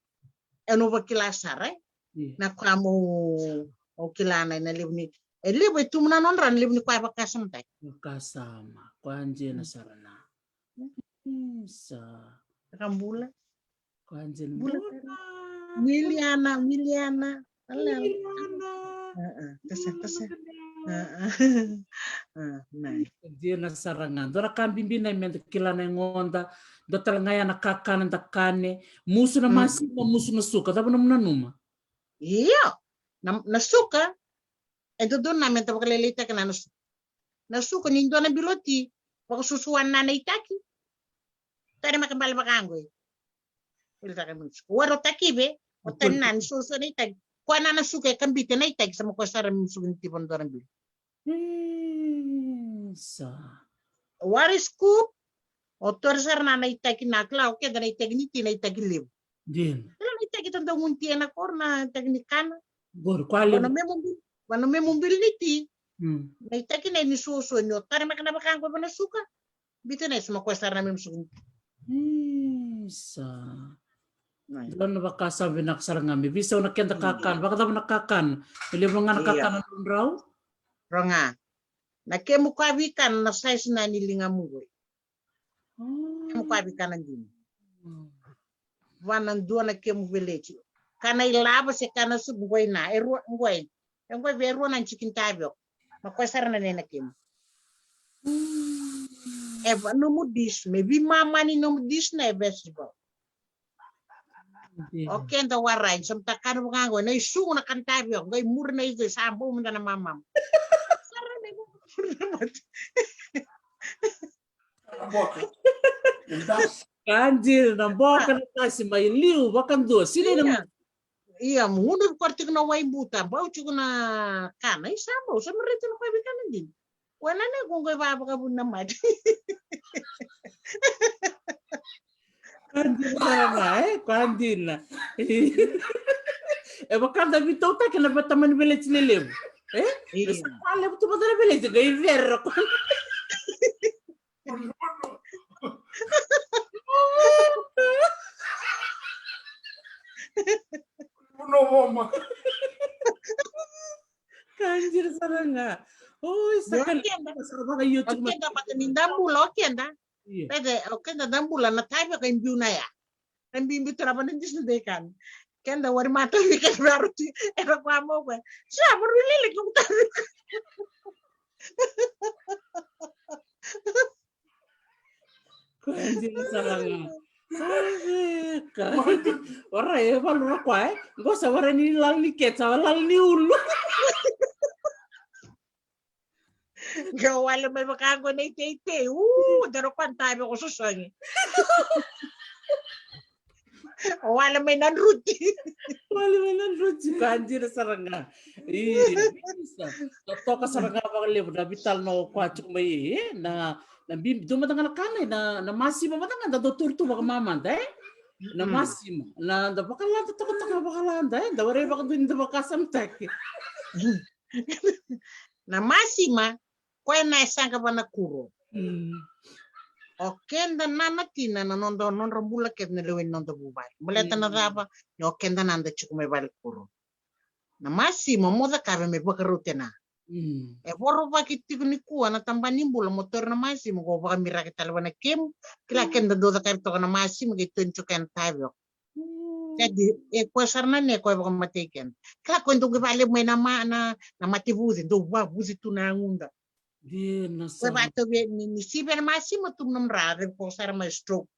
E no vakila sara, e? Io. Na koya mo, o kila na, na levu ni, e levu e tumu na nodra, na levu ni koya e vakasamataki. Vakasama, koya dina sara na. Mm, sa. Ka bula. Koya dina bula. Bula. Miliana, Miliana. Ala, ala. Io, na. A, a, tasa, tasa. A, a. A, nai. Dina sara ga. Dua na ka bibi na i meda kila na i goda. Dua tale ga ya na kakana da kane. Musu na masima, musu na suka. Cava na mu nanuma? Io. Na, na suka. E dodonu na meda vakalailaitaka na, na suka. Na suka ni dua na bilo ti. Vakasusuana na itaki. Tare maka bale vakaqo. Ilitaka musu. Waro taki ve. O tani na ni susu na itaki. Koya na na suka e kabita na itaki, sa mo koya sara me suka ni tivo na dua na bilo. Mm, sa. Wari scoop. O tori sara na na itaki na kila, o keda na itaki ni ti na itaki levu. Dina. Kila na itaki tada guni ti ena koro na itaki ni kana. Qori, koya levu. Vana me mo bil, vana me mo bil ni ti. Mm. Na itaki na ni susu ni o tare maka na vakaqo vana suka. Bita na isuma koya sara na memu suku. Isa. Dua na vakasama vinaka sara ga me veisau na keda kakana, vakacava na kakana? Me levu ga na kakana draudrau? Roga. Na kemu koya veikana na size na ni ligamu qoi. Kemu koya veikana dina. Vana dua na kemu veleti. Kana ilava se kana supu qoi na. E rua qoi. E qo vei rua na chicken tavioka. Ma koya sara na nena kemu. E va nomu dish, me veimama ni nomu dish na e vegetable. O keda warai, sa mata kana vaka qo, na isugu na kana tavioka, qai muri na izo, sa bau mada na mamama. Sara na izo, muri na mate. Ka dina, na boka na tasi mai liu vakadua, sinai na mate. Ia, mo gunu vukora tiko na wai buta, bau tiko na kana, isa bau, sa mareti na koya veikana dina. Koya na ne ko qai vavakavuna na mate. Ka dina sara ga, e? Ka dina. E vaka da veitautaki na veitamani veleti lelevu. E? Ia. Sa ka levu tu vata na veleti, qai vera ko. Ka dina sara ga. Oi, sa ka levu, sa vaka io tu. O keda vata ni da bula, o keda. Ia. Pede, o keda da bula na tavioka e biu na ya. E biu, biu tu na vana dish na dei kana. Keda wari mata vi keda varuti, era koya mo koya. Sa varu lele ke u tavioka. Koya dina sara ga. Ora e valu ra koya, e? Qo sa vara ni lala ni keta, sa vara lala ni ulu. Qai wale mai vaka qo na iteitei. U, dara koya na tavioka sosogi. Wale mai na druti. Wale mai na druti, ka dina sara ga. Isa. Totoka sara ga vakalevu na vitala na o koya tiko mai, e? Na, na bibi, dua mada ga na kana, na, na masima mada ga, da dau tauri tu vakamamada, e? Na masima, na, da vakalada, tokatoka vakalada, e? Da warai vakadua ni da vakasamataki. Na masima, koya na e saqa vana kuro. O keda na, na tina, na noda, nodra bula kece na lewe ni noda vuvale. Baleta na cava, ni o keda na da tiko mai vale kuro. Na masima mo cakava me vakarau tena. E vorovaki tiko nikua na tabana ni bula mo taura na masima, ko vakamiraki tale vana kemu. Kila keda dau cakava toka na masima, ke toni toka ena tavioka. Kadi, e koya sara na ne koya vakamatei keda. Kila koya dau qai vale mai na ma, na, na mate vuce, dau vavuce tu na aguda. Dina sara. Koya vatau vei ni, ni sivi na masima tu na mra, re ko sara mai stroke.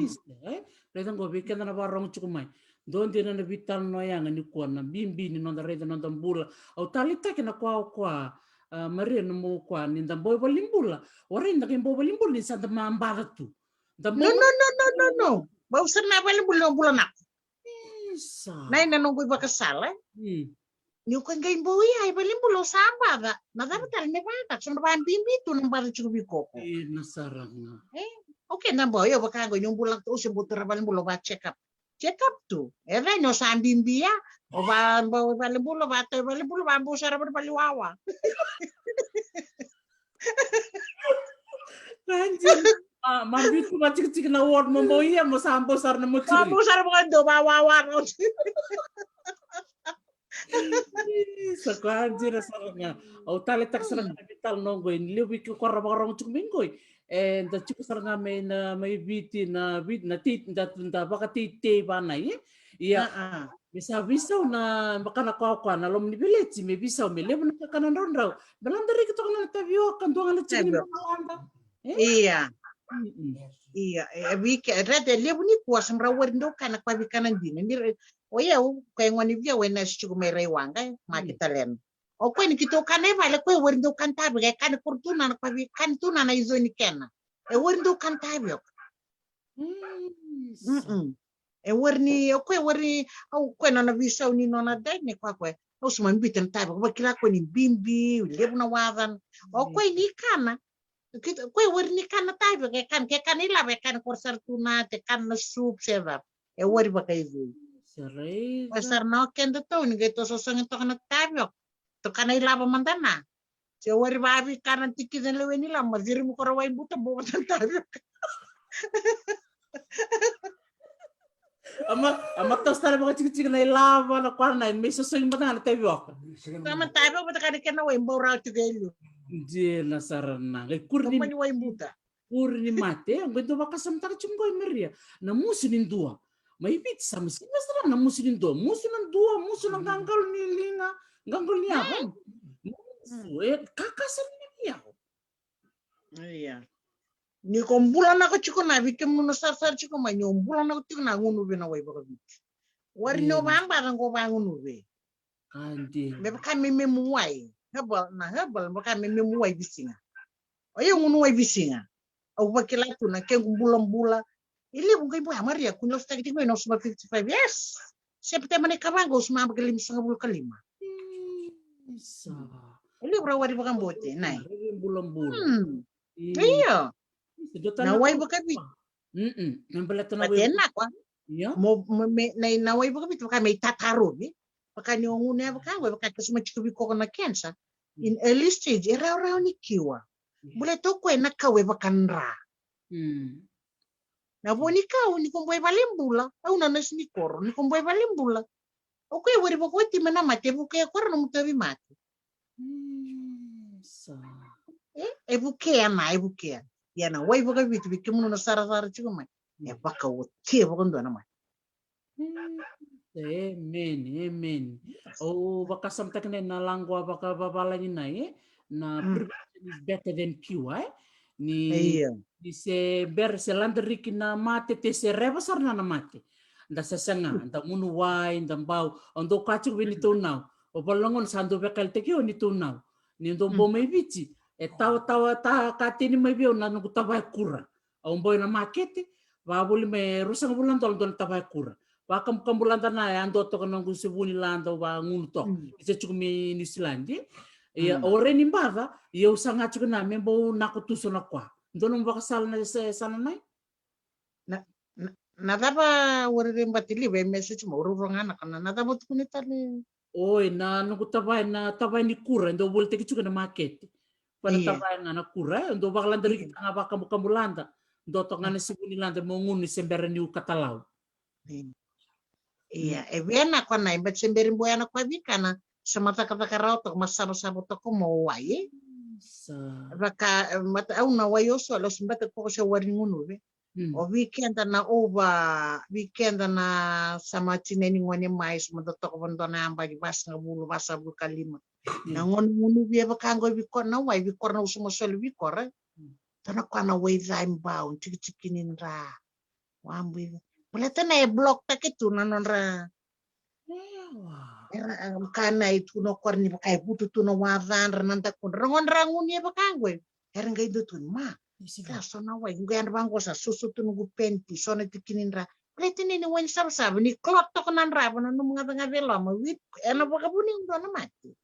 Isa, e? Raica qo vei keda na vakarogo tiko mai. Dua dina na veitalanoa yaga nikua, na bibi ni noda raica noda bula. Au taleitaka na koya, o koya, a, Maria, nomu koya ni da bau valenibula. Warai da qai bau valenibula ni sa da mabaca tu. Da bau No, no, no, no, no, no. Bau sara na valenibula, o bula nako. Isa. Na ina noqu ivakasala. Mm. Ni o koya qai bau ia e valenibula, o sa baca. Na cava tale me vaka, so na vabibi tu na baca tiko vei koya. E, na sara ga. E? Okay, na bau, io, vaka qo, ni o bula, o se bau tura valenibula, o va check up. Check up tu. E vei ni o sa bibi ya, o va bau valenibula, va tau valenibula, va bau sara vale wawa. Kanji. Ma, ma bitu ma tikitiki na ward mo bau ia, mo sa bau sara na mo Ma tiri. Bau sara mo do, va wawa. Sa koya dina sara ga. Au taleitaka sara ga na veitalanoa qo, e levu i ke kora vakarogo tiko mai qo. E, da tiko sara ga mai na, mai Viti, na Viti, na tei, da, da vakateitei vana, e? Ia, A, a. me sa veisau na, vaka na koya, koya na loma ni veleti, me veisau, me levu na kakana draudrau. Me lada riki toka na tavioka, dua ga na tiki ni Tavioka. Lada. E? Ia. Mm-mm. Ia, e, e vei ke, e, rete, e levu nikua sa mera wari dau kana koya vei kana dina. Ni re-, o yau, koya e gone vei au, e nasi tiko mai Raiwaqa, e, Mm. Makitalena. O koya ni keitou kana i vale, koya e wari dau kana tavioka, e kana koro tu na, na koya vei, kana tu na na izoni kena. E wari dau kana tavioka. Mm, sa. Mm-mm. E wari ni, o koya e wari, au koya nona veisau ni nona dai, ni koya koya. Au sa mai biuta na tavioka, vakila koya ni bibi, levu na wacana. O Mm. koya ni kana. Keitou, koya e wari ni kana tavioka, e kana, ke kana ilava, e kana koro sara tu na, te kana na soup, se cava. E wari vakaizui. Sa raica. Koya sara na o keda tou, ni qai tou sosogi toka na tavioka. Tou kana ilava mada na. Se wari vavi kana tiki na lewe ni lama, ciri mu koro wai buta, bau mada na tavioka. Ama, ama toso tale vakatikitiki na ilava na koya na, me sosogi mada na tavioka. Sa ma tavioka, mada kana kena wai, bau rawa tiko e liu. Dina sara na. Qai kuri ni Kama ni wai buta. Kuri ni mate, e, qai dau vakasamataka tiko qo i Maria. Na musu ni dua. Mai Viti sa musu, na sara na musu ni dua. Musu na dua, musu na Mm. qaqalo ni liga, qaqalo ni yava. Mm. Musu, e, kaka sara ni yava. Ia. Ni ko bula nako tiko na, vei kemunu na sarasara tiko mai, ni o bula nako tiko na, gunuvi na wai vakaviti. Wari ni o Ia. vabaca qo vagunuvi. Ka dina. Me vaka me memu wai. Herbal, na herbal, vaka me memu wai visiga. O yau gunu wai visiga. Au vakila tu na kequ bulabula. E levu qai boya, Maria, kua ni lasutaki tiko mai na au sa ma fifty-five years. Sepitema ni ka vaqo au sa ma yabaki limasagavulu ka lima. Isa. E levu ra wari vakabote, nai. Rairai bulabula. Hmm. Io. Io. Isa, dua tale Na na wai ka. Vakaviti. Mm-mm. Me baleta na wai. Baleta na ka. Io. Mo, mo, me, na, na wai vakaviti, vaka me itatarovi. Vaka ni o gunu ya vaka qo, vaka ke sa mai tiko vei koya na cancer. Mm. In early stage, e rawarawa ni cure. Mm. Baleta o koya na kau e vakadra. Mm. Na vo ni kau, ni ko boi valenibula, au na nasi ni koro, ni ko boi valenibula. O koya e wari vakaoti mai na mate, e vukea koya na nomu tauvimate. Mm, sa. E, e vukea na, e vukea. Ia na wai vakaviti, vei kemunu na sarasara tiko mai. E vakaoti, e vakadua na mate. Mm. Amen, amen. Au vakasamataka na, na lago a vakavavalagi na, e? Na Mm. prevention is better than cure, e? Ni, Io. ni se bera se lada riki na mate, te se reva sara na, na mate. Da sasaga, Mm. da gunu wai, da bau, au dau kaya tiko vei neitou nau. O vakalagona sa dau veikaltaki au neitou nau. Ni dau Mm. bau mai Viti, e tawa, tawa, ta, ka teni mai vei au na noqu tavaya kura. Au bau ena makete, vakavoli mai e ruasagavulu na dola dua na tavaya kura. Vakabukabulada na, e a dua toka na noqu sevuni lada au vagunu toka. Mm. E se tiko mai Niusiladi. Ia, Mm. o rai ni baca, ia au saga tiko na me bau nako tuso na koya. Dua nomu vakasala na sa, sa na nai? Na, na, na cava o rere bati live e message mo, roro ga na kana, na cava tukuni tale? Oi, na noqu tavaya, na tavaya ni kura, e dau volitaki tiko na makete. Koya na Ia. tavaya ga na kura, e dau vakalada riki Ia. ga vakabukabulada. Dua toka ga na Ia. sevuni lada mo gunu ni se bera niu katalau. Ia. Ia, Mm. e vei na koya na, e bati se bera ni boya na koya vei kana, sa ma cakacaka rawa toka, ma savasava toka mo wai, e? Sa. Vaka, e, mata, au na wai o so, au se bati toka se wari ni gunuvi. Mm. O vei keda na ova, vei keda na sa ma tinani gone mai, sa ma da toka vadua na yabaki vasagavulu, vasagavulu ka lima. Mm. Na gone gunuvi e vaka qo vei kora na wai, vei kora na usu ma soli vei kora. Mm. Dua na koya na wai ca e bau, tikitiki ni dra. Wabu i Baleta na e block take tu na nodra. Ewa. Era kana e tu na kora ni vaka e vutu tu na wacadra na dakudra. Ra godra gunu e vaka qo. Era qai dua tu ni ma. Ka so na wai qo yadra vaqo sa soso tu noqu penti so na tikini dra. Baleta ni ni wai ni savasava ni clot toka na drava na nomu gacagaca e loma wit ena vakavuni dua na mate.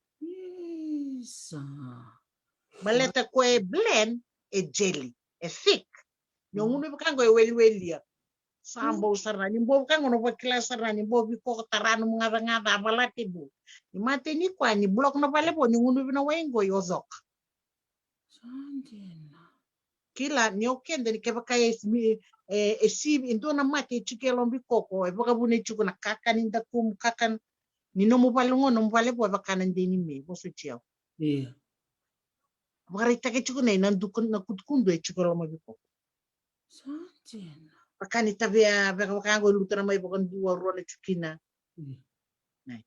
Isa. Baleta ko e blend e jelly e thick. Ni o gunu vaka qo e weliwelia. Sa bau sara ni bau vaka qo na vakila sara ni bau vikoko tara nomu gacagaca a valate bau. Ni mate ni koya ni block na vale vo ni gunu vina wai qo i o coka. Sandina. Kila ni o keda ni kevaka e sivi e, e sivi e dua na mate e tiko e loma vikoko e vakavuna e tiko na kakani dakumu kakani ni nomu vale qo nomu vale vo e vaka na dei ni me vosa tiko. Ia. Vakaraitaka e tiko nei na duku na kutukudu e tiko e loma vikoko. Sandina. Vaka ni tavea veka vaka qo e luta na mai vakadua rua na tikina. Ia.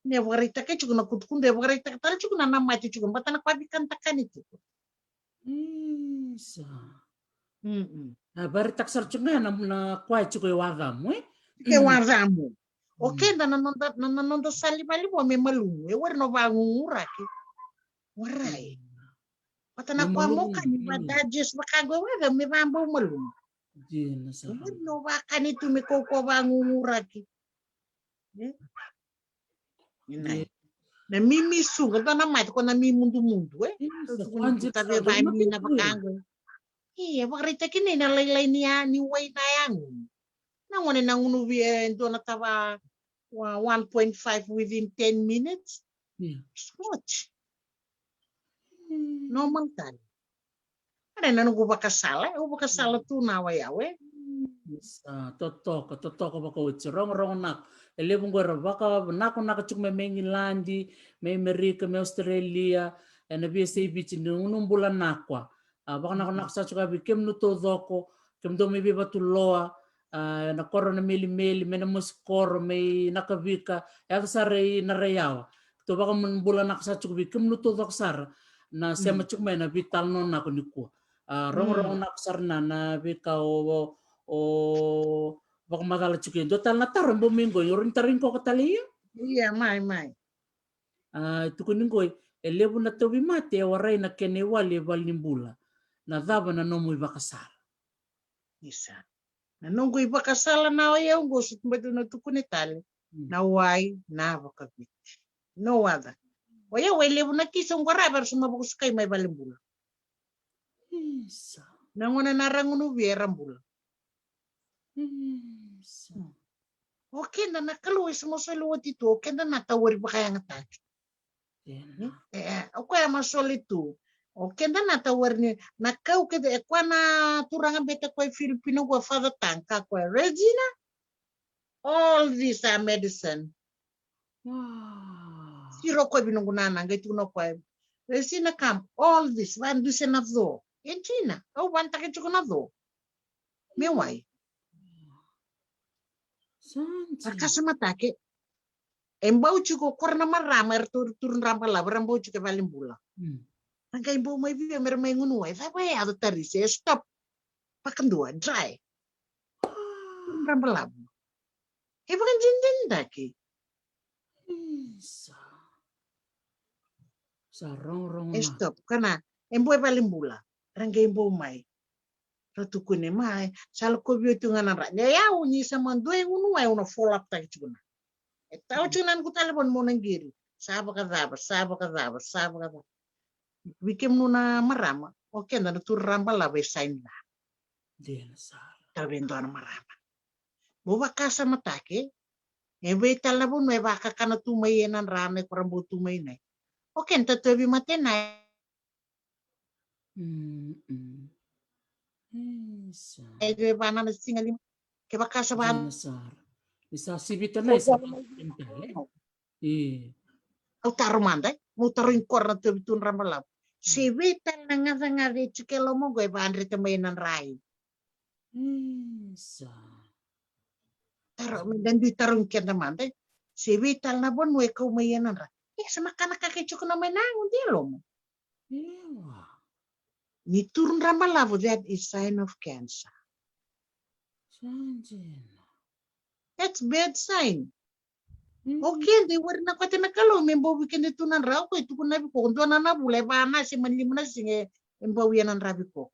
Ne vakaraitaka tiko na kutukudu e vakaraitaka tale tiko na namate tiko bata na koya vikantakani tiko. Isa. Mm-mm. A vakaraitaka sara tiko ga na na koya tiko e wacamu e. Ke wacamu. O keda na noda na na noda sali valivo me malumu e wari no vaguguraki. Warai. Bata na koya mo kani va digest vaka qo e wacamu me vabau malumu. Dina sara. Wari no vakani tu me kaukaua vaguguraki. Na mimi suga dua na mate ko na mi mudumudu e. Tave vamina vakaqo. Ia vakaraitaki nei na lailai ni a ni wai na yagu. Na gone na gunuvi e dua na tava one point five within ten minutes. Scotch. Normal tale. Are na noqu vakasala, au vakasala tu na wa yau e. Sa totoka, totoka vakaoti, rogorogo naka. E levu qo era vakanakonaka tiko mai mai Igiladi, mai Amerika, mai Australia, ena veiyasai Viti ni gunu bula nakwa. A vakanakonaka sa tiko vei kemunu taucoko, kemudou mai Veivatuloa, a na koro na Melimeli, mai na Mosikoro, mai Nakavika, yaco sara i Narayawa. Tou vakamunubulanaka sara tiko vei kemunu taucoko sara na sema tiko mai na veitalanoa nako nikua. A rogorogo nako sara na na veika o o vakamacala tiko e dua tale na taro e bau mai qoi, o rau ni taro i koka tale ia. Ia mai mai. A tukuni qoi, e levu na tauvimate e warai na kena iwali e valenibula. Na cava na nomu ivakasala? Isa. Na noqu ivakasala na o yau qo sutu batu na tukuni tale na wai na vakaviti. No other. O yau e levu na kisa qo rava era suma vakusukai mai valenibula. Isa. Na gona na ra gunuvi era bula. Isa. O keda na Kalou e suma soli oti tu o keda na tawari vakayagataki. E, o koya ma soli tu. O keda na tawari ni na kau keda e koya na turaga bete koya e Filipino koya Father Tang ka koya Regina. All these are medicine. Wow. Siro koya vinoqu nana qai tukuna koya Regina kam all this va duse na co. E Regina au vanataka e tiko na co. Me wai. Santi. Vakasamatake. E bau tiko kora na marama era turu turu drabalavu era bau tiko e valenibula. Ra qai bau mai via me ra mai gunu wai cava e yaco tarise e stop. Vakadua dry. Turu drabalavu. E vakadinadinataki. Isa. Sa rogorogo na. E stop kana e bau e valenibula. Ra qai bau mai. Ra tukuni mai sa lakovi oti ga na dra ni yau ni sa madua e gunu wai au na follow up taki tiko na. E tau tiko na noqu talevoni mo na qiri sa vakacava sa vakacava sa vakacava. Vei kemunu na marama o keda na turu drabalavu e saini ga. Dina sara. Tau vei dua na marama. Mo vakasamatake e vei tale na vanua e vakakana tu mai e na dra na e kora bau tu mai nai. O keda tatovi mate nai. Mm, mm. Isa. E vei vana na siga lima. Ke vakasa vana. Dina sara. Ni sa sivita nai sa vakasamatake. E. Au taro mada e mo taro i kora na tatovi tu drabalavu. Se vei tale na gacagaca e tiko e loma oqo e vadreta mai e na dra i. Isa. Taro me da dui taro i keda mada e se vei tale na vanua e kau mai e na dra. E sa makana kaka e tiko na mai na agu de loma. Ewa. Ni turu drabalavu that is sign of cancer. That's bad sign. O keda e wari na kote na Kalou me bau vei keda tu na dra, o koya e tukuna vei koya dua na na vula e va na se mani lima na siga e bau ia na dra vei koya.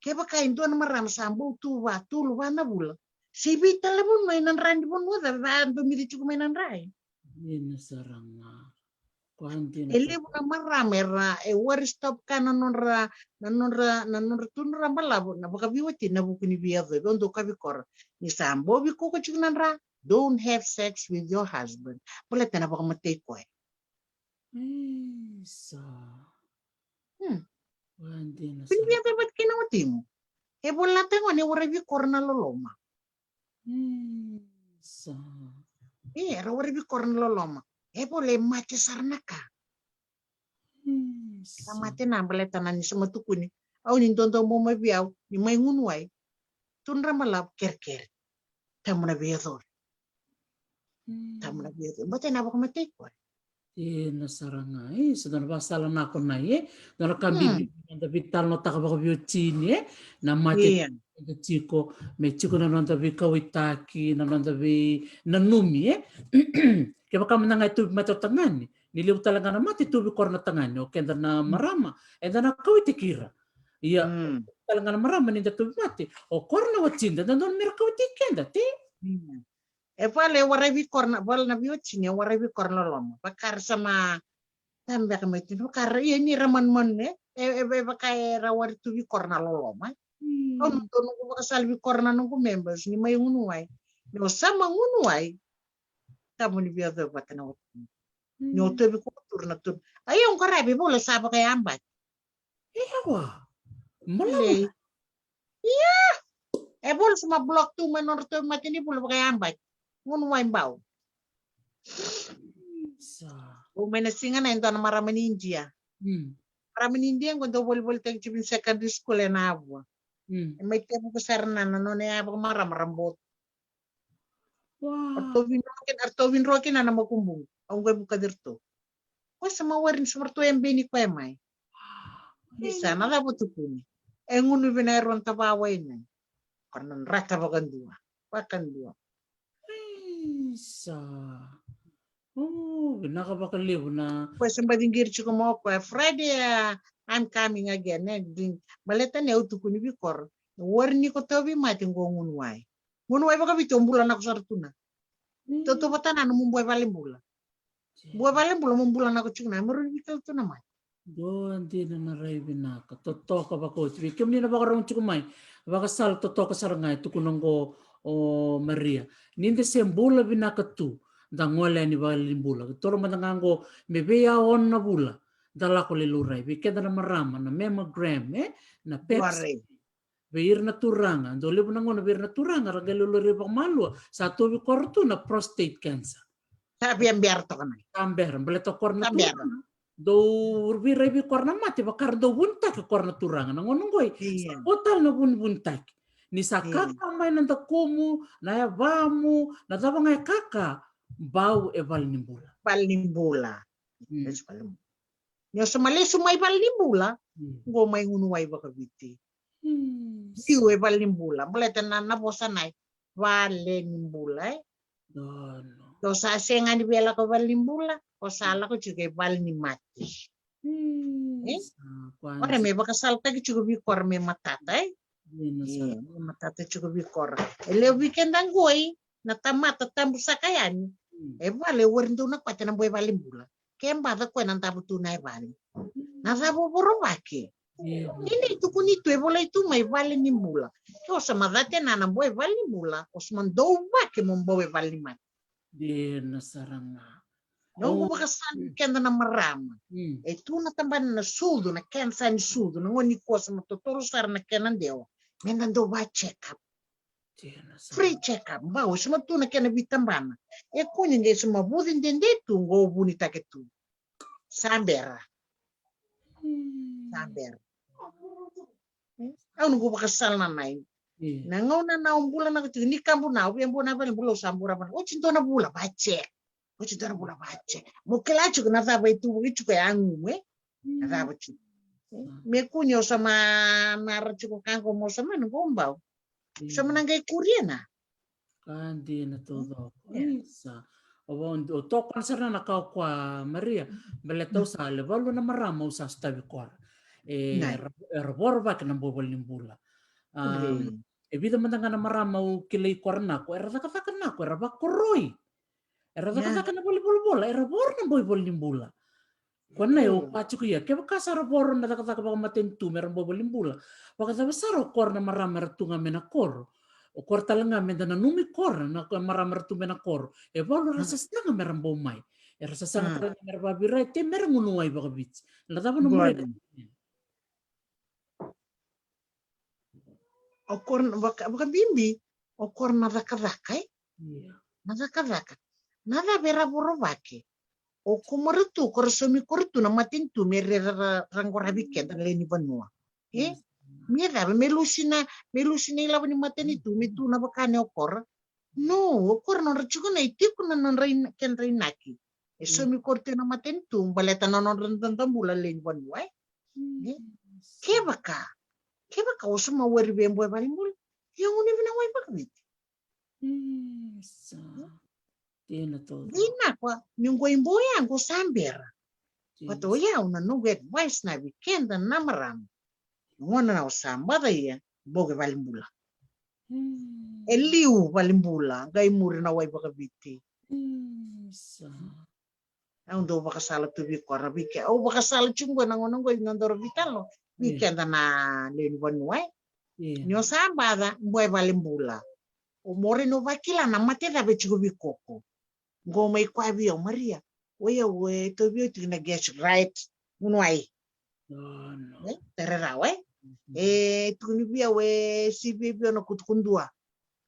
Kevaka e dua na marama sa bau tu va, tolu va na vula, se vei tale vanua e na dra ni vanua ca va domici tiko mai na dra e. Dina sara ga. Koya dina. E levu na marama era e wari stop ka na nodra, na nodra, na nodra tu nodra balavu na vakaviwati na vuku ni veiyacovi. O dou kavi kora ni sa bau vei koya tiko na dra, don't have sex with your husband. Baleta na vakamatei koya. Isa. Hmm. Koya dina sara. Vini via vata kina watimu. E vola na tagone e wara vei kora na loloma. Isa. E, era wara vei kora na loloma. E vola e mate sara na ka. Isa. Sa mate na baleta na ni sa ma tukuni. Au ni dodonu mo mai vei au ni mai gunu wai. Tu nodra balavu kerekere. Tamu na veiyacovi. Tamu na veiyacovi. Baleta na vakamatei koya. Dina sara ga, e, sa dua na vakasala na ko nai, e. Dua na ka bibi, noda veitalanoataka vakaviotini, e. Na mate, io, da tiko, me tiko na noda veikauwaitaki, na noda veinanumi, e. Kevaka mada ga e tauvi mate o tagane, ni levu tale ga na mate e tauvi kora na tagane, o keda na marama, eda na kauwaitaki ira. Ia, tale ga na marama ni da tauvi mate, o kora na watida, da dodonu mera kauwaitaki keda, te? E vale, e warai vei kora na, vale na veiwatini, e warai vei kora na loloma. Vaka ra sa ma tabeka mai tini, vaka ra, ia ni ra manumanu, e, e, e, vaka era wari tu vei kora na loloma. Au na dau noqu vakasala vei kora na noqu members, ni mai gunu wai. Ni o sa ma gunu wai, tabu ni via cau vata na wati. Ni o tauvi koya turu na turu. Ai, au qaravi, vula sa vakayabaki. Ewa. Malai. Ia. E vula sa ma block tu mai nodra tauvi mate ni vula vakayabaki. Gunu wai bau. Isa. O mai na siga na e dua na marama ni Idia. Marama ni Idia qo dau volivolitaki tiko ni secondary school e na avua. E mai tevuka sara na, na nona ya vakamarama ra botu. Wow. Ratou vidroki, ratou vidroki na, na makubuqu. Au qai vuka cei ratou. Koya sa ma wari ni sa ratou e beni koya mai. Isa, na cava tukuni? E gunu vina e rua na tavawai na. Kora na drata vakadua. Vakadua. Isa. O, vinaka vakalevu na. Koya sa baci qiri tiko mo koya Friday, a, I'm coming again, e. Baleta ni au tukuni vei kora. Wari ni ko tauvi mate qo gunu wai. Gunu wai vakaviti o bula na ko sara tu na. Tautauvata na nomu bua e valenibula. Bua e valenibula mo bula na ko tiko na, mo rui vei kau tu na mai. Dua dina na rai vinaka, totoka vakaoti. Vei kemuni na vakarau tiko mai, vakasala totoka sara ga e tukuna qo o Maria. Ni da se bula vinaka tu, da gole yani valenibula. Toro mada ga qo me vei a ono na vula, da lako le laurai. Vei keda na marama, na mammogram, e? Na pap smear. Vei ira na turaga, dau levu na gauna vei ira na turaga, ra qai laurai vakamalua, sa tauvi kora tu na prostate cancer. Sa bera toka mai. Sa bera, baleta kora na turaga. Dau virai vei kora na mate, vaka ra dau vunitaki kora na turaga. Na gauna qoi, sa vo tale na vunivunitaki. Ni sa kaka mai na dakumu, na yavamu, na cava ga e kaka, bau e valenibula. Valenibula. Ni o sa ma lesu mai valenibula, qo mai gunu wai vakaviti. Iu e valenibula, baleta na, na vosa nai, valenibula, e? Dou sa sega ni via lako valenibula, o sa lako tiko e valenimate. E? Ora me vakasalataki tiko vei kora me matata, e? E, me matata tiko vei kora. E levu vei keda qoi, na tamata tabu saka yani. E vale, wari dou na kwate na bua e valenibula. Ke baca koya na davo tu na e vale. Na cava o vorovake. Ia. Ni tukuni tu e volai tu mai valenibula. Ke o sa ma cate na na bua e valenibula, o sa ma dau vake mo bau e valenimate. Dina sara ga. Noqu vakasala vei keda na marama. E tu na tabana na sucu, na kensa ni sucu, na gauna ni kosa ma totolo sara na kena dewa. Me da dau va check up. Free check up. Bau, e sa ma tu na kena veitabana. E kune qai sa ma vuci dede tu, qo vunitake tu. Sa bera. Sa bera. Au noqu vakasala na nai. Na gauna na au bula na ko tiko ni kabu na, au via bula na valenibula, au sa bula na valenibula. Oti dua na vula, va check. Oti dua na vula, va check. Mo kila tiko na cava e tu, vaki tiko e agumu, e? Na cava tiko. Me kune o sa ma, mara tiko ka qo mo sa ma, na qo bau. Sa mana qai kuria na. Ka dina taucoko. Isa. O tokona sara na ka o koya Maria. Baleta au sa le valu na marama au sa sotavi kora. E era vorovaki na bau valenibula. E vica mada ga na marama au kilai kora nako era cakacaka nako era vakoroi. Era cakacaka na vale volavola era voro na bau valenibula. Kua na e au kua tiko ia kevaka sa ra voro na cakacaka vakamatanitu me ra bau valenibula. Vakacava sara o kora na marama era tu ga me na koro. O kora tale ga me da nanumi kora na marama era tu me na koro. E valu era sasaga me ra bau mai. Era sasaga tale ga me ra vavirai te me ra gunu wai vakaviti. Na cava na muria. O kora vakabibi o kora na cakacaka e. Na cakacaka na cava era vorovaki. O komara tu kora saumi kora tu na matanitu me rera ra goravi keda na lewe ni vanua. E me cava me lusi na me lusi na ilavo ni matanitu me tu na vaka ne o kora. No, o kora nodra tiko na itiko na nodra kedra inaki. E saumi kora tu na matanitu baleta na nodra dadabula lewe ni vanua e. Kevaka kevaka o sa ma wari vei boe valenibula. Ia gunu vina wai vakaviti. Isa. Dina taucoko. Dina koa ni qo i bau ya qo sa bera. Vata o ya au na noqu advice na vei keda na marama. Gona na o sa baca ia boke valenibula. E liu valenibula qai muri na wai vakaviti. Isa. Au dau vakasala tu vei kora vei ke au vakasala tiko qo na gauna qo i na doro vitalo vei keda na lewe ni vanua e. Ni o sa baca boe valenibula. O more ni o vakila na mate cava e tiko vei koko. Qo mai koya vei au Maria. O i au e tauvi au tiko na gastric right. Gunu ai. Tara rawa e. E tukuni vei au e sivia vei au na kutukudua.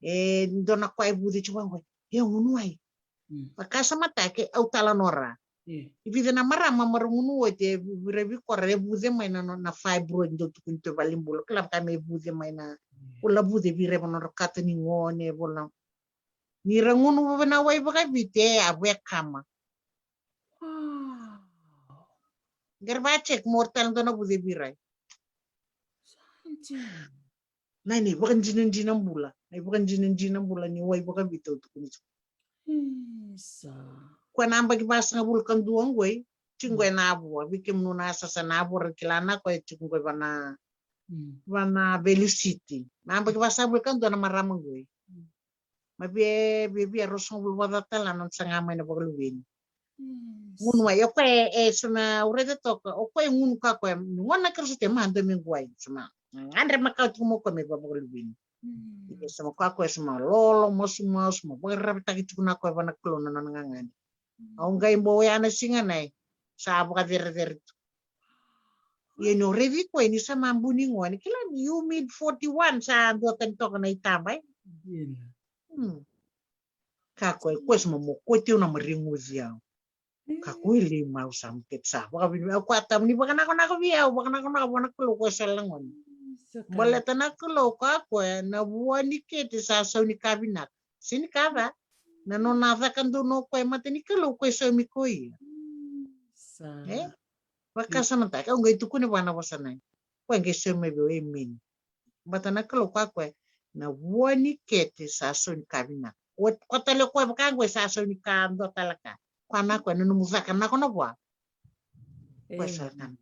E dua na koya e vuce tiko vaqo e. E gunu ai. Vakasamataki au tala nora. I vica na marama mara gunu oti e vira vei kora e vuce mai na na fibroid dau tukuni tu e valenibula kila vaka me vuce mai na. Vola vuce vira e vanodra kata ni gone vola. Ni ra gunu vavana wai vakaviti e a vekama. Qera vachek mora tale dua na vuce virai. Na ni vakadinadina bula na vakadinadina bula ni wai vakaviti au tukuni tiko. Koya na baki vasagavulu ka dua qoi tiko e na vua vei kemunu na sasa na vua ra kila na koya tiko qoi vana vana velusiti na baki vasagavulu ka dua na marama qoi. Ma via via via rosogavulu vakacatala na saga mai na vakaluveni. Gunu ai o koya e sona ureta toka o koya e gunu ka koya ni gona na kereso te ma dua me guai sona. Gadre makawa tiko mo koya me vakaluveni. Ia soma koya koya soma lolo mo soma soma vakaravataki tiko na koya vana kalou na nona gagana. Au qai bau ya na siga nai sa vakacerecere tu. Ia ni o raici koya ni sa ma buni gone kila ni you mid forty one sa dua tani toka na itaba e. Ka koya koya soma mo koya teu na marigu vei au. Ka koya lei mau sa mukete sa vakavini au koya tamu ni vakanakonako vei au vakanakonako vaka na kalou koya sala na gone. Baleta na kalou ka koya na vua ni kete sa sau ni ka vinaka. Se ni ka ca na nona caka donu o koya mata ni kalou koya saumi koya. E vakasamataki au qai tukuni vua na vosa nai. Koya qai saumi mai vei au emeni. Bata na kalou ka koya na vua ni kete sa sau ni ka vinaka. Ko tale o koya vaka qo e sa sau ni ka dua tale ka. Koya na koya na nomu caka na ko na vua. Koya sa tana.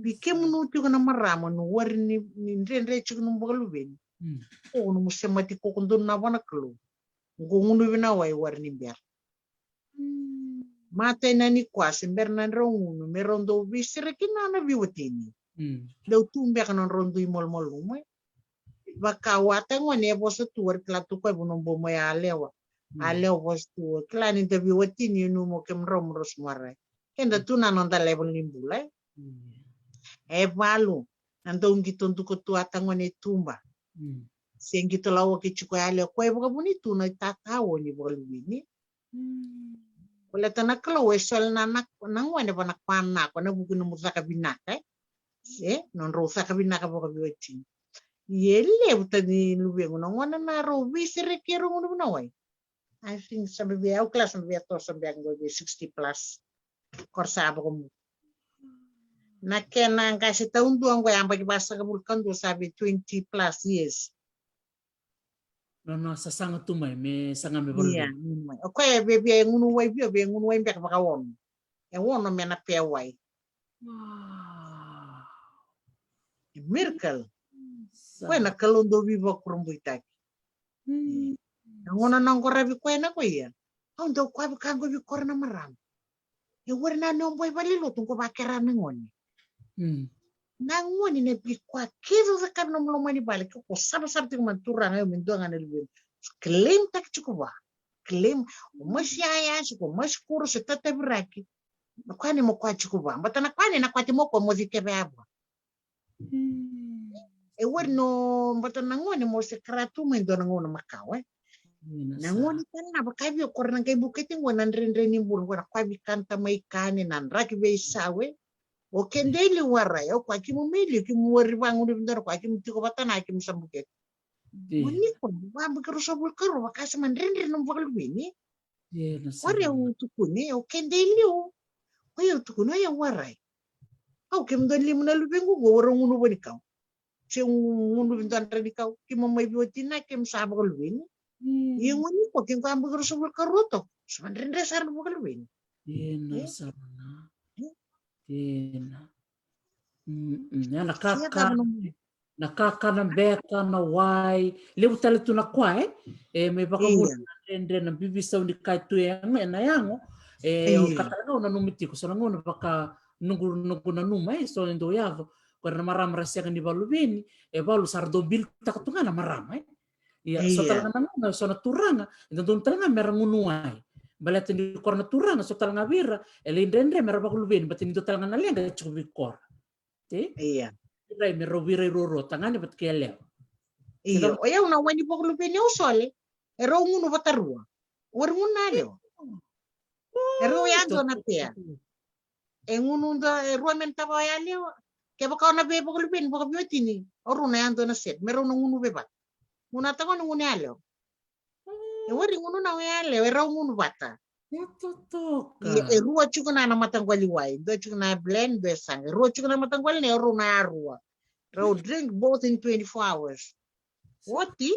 Vei kemunu tiko na marama no wari ni dredre tiko nomu vakaluveni. Ko nomu semati koko donu na vua na kalou. Qo gunu vinawai wari ni bera. Matai na ni koya se bera na drau gunu me rau dau veisere kina na veiwatini. Dau tu beka na drau dui malumalumu e. Vaka wata gone e vosa tu wari kila tu koya vuna bau mai a lewa. A lewa vosa tu kila ni da veiwatini e numo ke mdrau mdrau sumara e. Keda tu na noda level ni bula e. E valu na dau qito duka tu a tagone e tuba. Se qito lawa ke tiko e a lewa koya e vakavuni tu na itatawa ni vakaluveni. Baleta na kalou e sole na na gone vana kua nako na vuku nomu caka vinaka e. E nodrau caka vinaka vakaveiwatini. Ia e levu tani luvequ na gone na rau veisereki e rau gunu vinawai. I think sa bevei au kila sa bevei a toso beka qo vei sixty plus. Kora sa vakamuku. Na kena qase taudua qo yabaki vasagavulu ka dua, sa vei twenty plus years. Nona sasaga tu mai me saga me valu. Ia, me mai. O koya e vevia e gunu wai vio, via gunu wai beka vakaono. E ono me na pea wai. Wow. E miracle. Koya na Kalou dau veivakurabuitaki. Na gona na oqoravi koya na koya. Au dau koya vaka qo vei kora na marama. E wari na ne o boy vale lotu qo vakera na gone. Na gone na vei koya kece o cakavi na mulomani vale ke ko savasava tiko ma turaga eu me dua ga na luveni. Claim taki tiko va. Claim o masi yaya se ko masi kuro se tataviraki. Na koya ne mo koya tiko va. Bata na koya ne na koya te mo koya mo cikeve a vua. E wari no bata na gone mo se karatu mai dua na gauna makawa e. Na gone tale na vakavi o kora na qai buketi qo na dredre ni bula qo na koya vi kanta mai kane na draki vei sawe. O kede liu warai o koya kimu mai liu kimu wari vagunu vi dua na koya kimu tiko vata na kimu sa buketi. Mo ni ko vabuki rusa vuli karua vakasa ma dredre na vakaluveni. Ore au tukuni au kede liu. Oi au tukuni oi au warai. Au kemu dua ni limu na luvequ qo wara gunu vua ni kau. Se gunu vi dua dra ni kau kemu mai vi watina kemu sa vakaluveni. Ia goni ko kemu ka buki rusa vuli karua toko sa madredre sara na vakaluveni. Ena sara na. Ena. Ia na kakana, na kakana beka, na wai, levu tale tu na koa e, e me vakamuria na dredre na bibi sau ni kai tu e na yago. E o kakana gau nanumi tiko so na gau na vaka nugu nugu nanuma e so e dou yaco. Ko era na marama ra sega ni valuveni e valu sa ra dou bilitaka tu ga na marama e. Ia so tale ga na gauna so na turaga e dodonu tale ga me ra gunu ai. Baleta ni kora na turaga so tale ga vei ira e lai dredre me ra vakaluveni bata ni dua tale ga na leqa e tiko vei kora. Te? Ia. Rai me rau vei rai ruarua tagane vata kei yalewa. Ia. O yau na wai ni vakaluveni au sole e rau gunu vata rua. Wari gunu na yalewa. E rau yadua na pea. E gunu dua e rua me na tava o yalewa. Kevaka o na vei vakaluveni vakaveiwatini o rau na yadua na set me rau na gunu vei vata. Gunu a tagone gunu yalewa. E wari gunu na o yalewa e rau gunu vata. Ia e rua tiko na na mataqwali wai dua tiko na blend dua e saga e rua tiko na mataqwali na e rau na yarua. Rau drink both in twenty-four hours. Oti.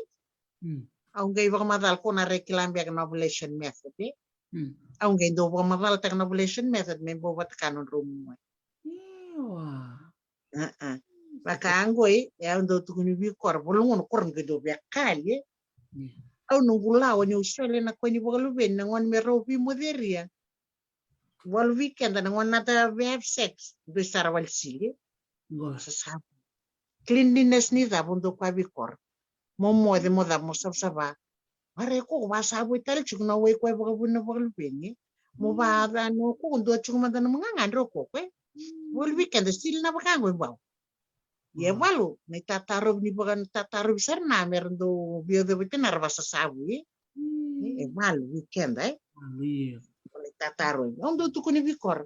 Au qai vakamacala ko na rai kila beka na ovulation method e. Au qai dau vakamacalataka na ovulation method me bau vata ka nodrau gunu wai. Vaka qoi e au dau tukuni vei kora vula gona kora na qai dau via kali e. Au noqu lawa niu sole na koya ni vakaluveni na gone me rau veimoceria. Walu vei keda na gone nata vei have sex doi sara wale sili. Sasa cleanliness ni cava dau koya vei kora. Mo moce mo cava mo savasava. Vare koko vasavu e tale tiko na wai koya vakavuni na vakaluveni. Mo vaca no koko dua tiko mada na magagadre o koko e. Walu vei keda sili na vaka qoi bau. Ia e valu na itatarovi ni vaka na tatarovi sara na mera dau via coviti na ra vasasavu e. E valu vei keda e. Valu ia. Na itatarovi au dau tukuni vei kora.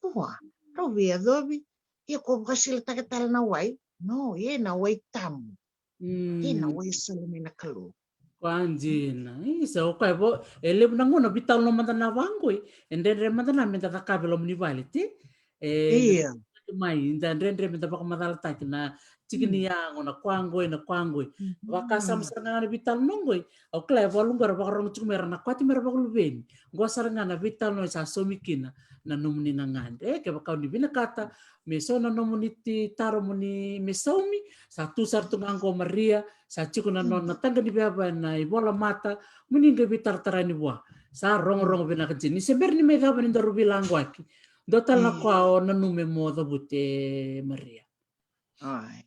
Ua rau via covi. Ia ko vakasilataka tale na wai. No ia na wai tabu. Ia na wai sala mai na Kalou. Koya dina. Isa o koya vo e levu na gauna vitalanoa mada na vaqoi. E dredre mada na meda cakava e loma ni vale ti. E mai da dredre meda vakamacalataki na tiki ni yago na koya qoi na koya qoi. Vakasama sara ga na vitalanoa qoi. Au kila e valu qo era vakarogo tiko mai era na koya ti mera vakaluveni. Qo sara ga na vitalanoa e sa somi kina na nomuni gagadre e kevaka o ni vinakata me so na nomuni ti taro moni me saumi. Sa tu sara tu ga qo Maria sa tiko na nona taqa ni veava ena ivola mata. Moni qai veitaratara ni vua sa rogorogo vinaka dina ni se bera ni mai cava ni daru veilaqwaki. Dua tale na koya o nanumi mo cavuti e Maria. Ai.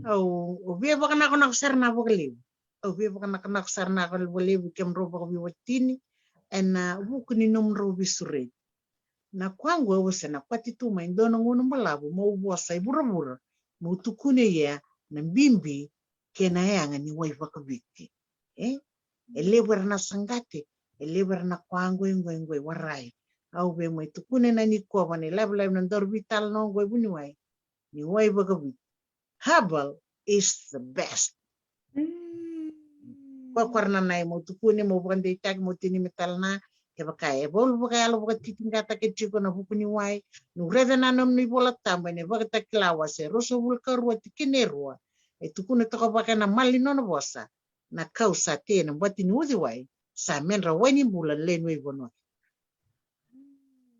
Au via vakanakonako sara na vakalevu. Au via vakanakonako sara na vakalevu kemudrau vakaveiwatini ena vuku ni nomudrau veisureti. Na koya qo au se na pati tu mai dua na gauna balavu mau vosa e vuravura mau tukuna ia na bibi kei na yaga ni wai vakaviti. E e levu era na saqati e levu era na koya qoi qoi qoi warai. Au via mai tukuna ena nikua vana ilavelave na daru veitalanoa qoi vuniwai ni wai vakaviti. Herbal is the best. Koya koya ra nanai mau tukuni mau vakadeitaki mau tini me talana Kevaka e volu vakayalo vakatitiqataki tiko na vuku ni wai, niu raica na nomuni iVola Tabu ena iVakatakila wase ruasagavulu ka rua tikina e rua, e tukuna toka vaka ena mala ni nona vosa, na kau sa tei ena bati ni uciwai sa medra wai ni bula na lewe ni wai vanua.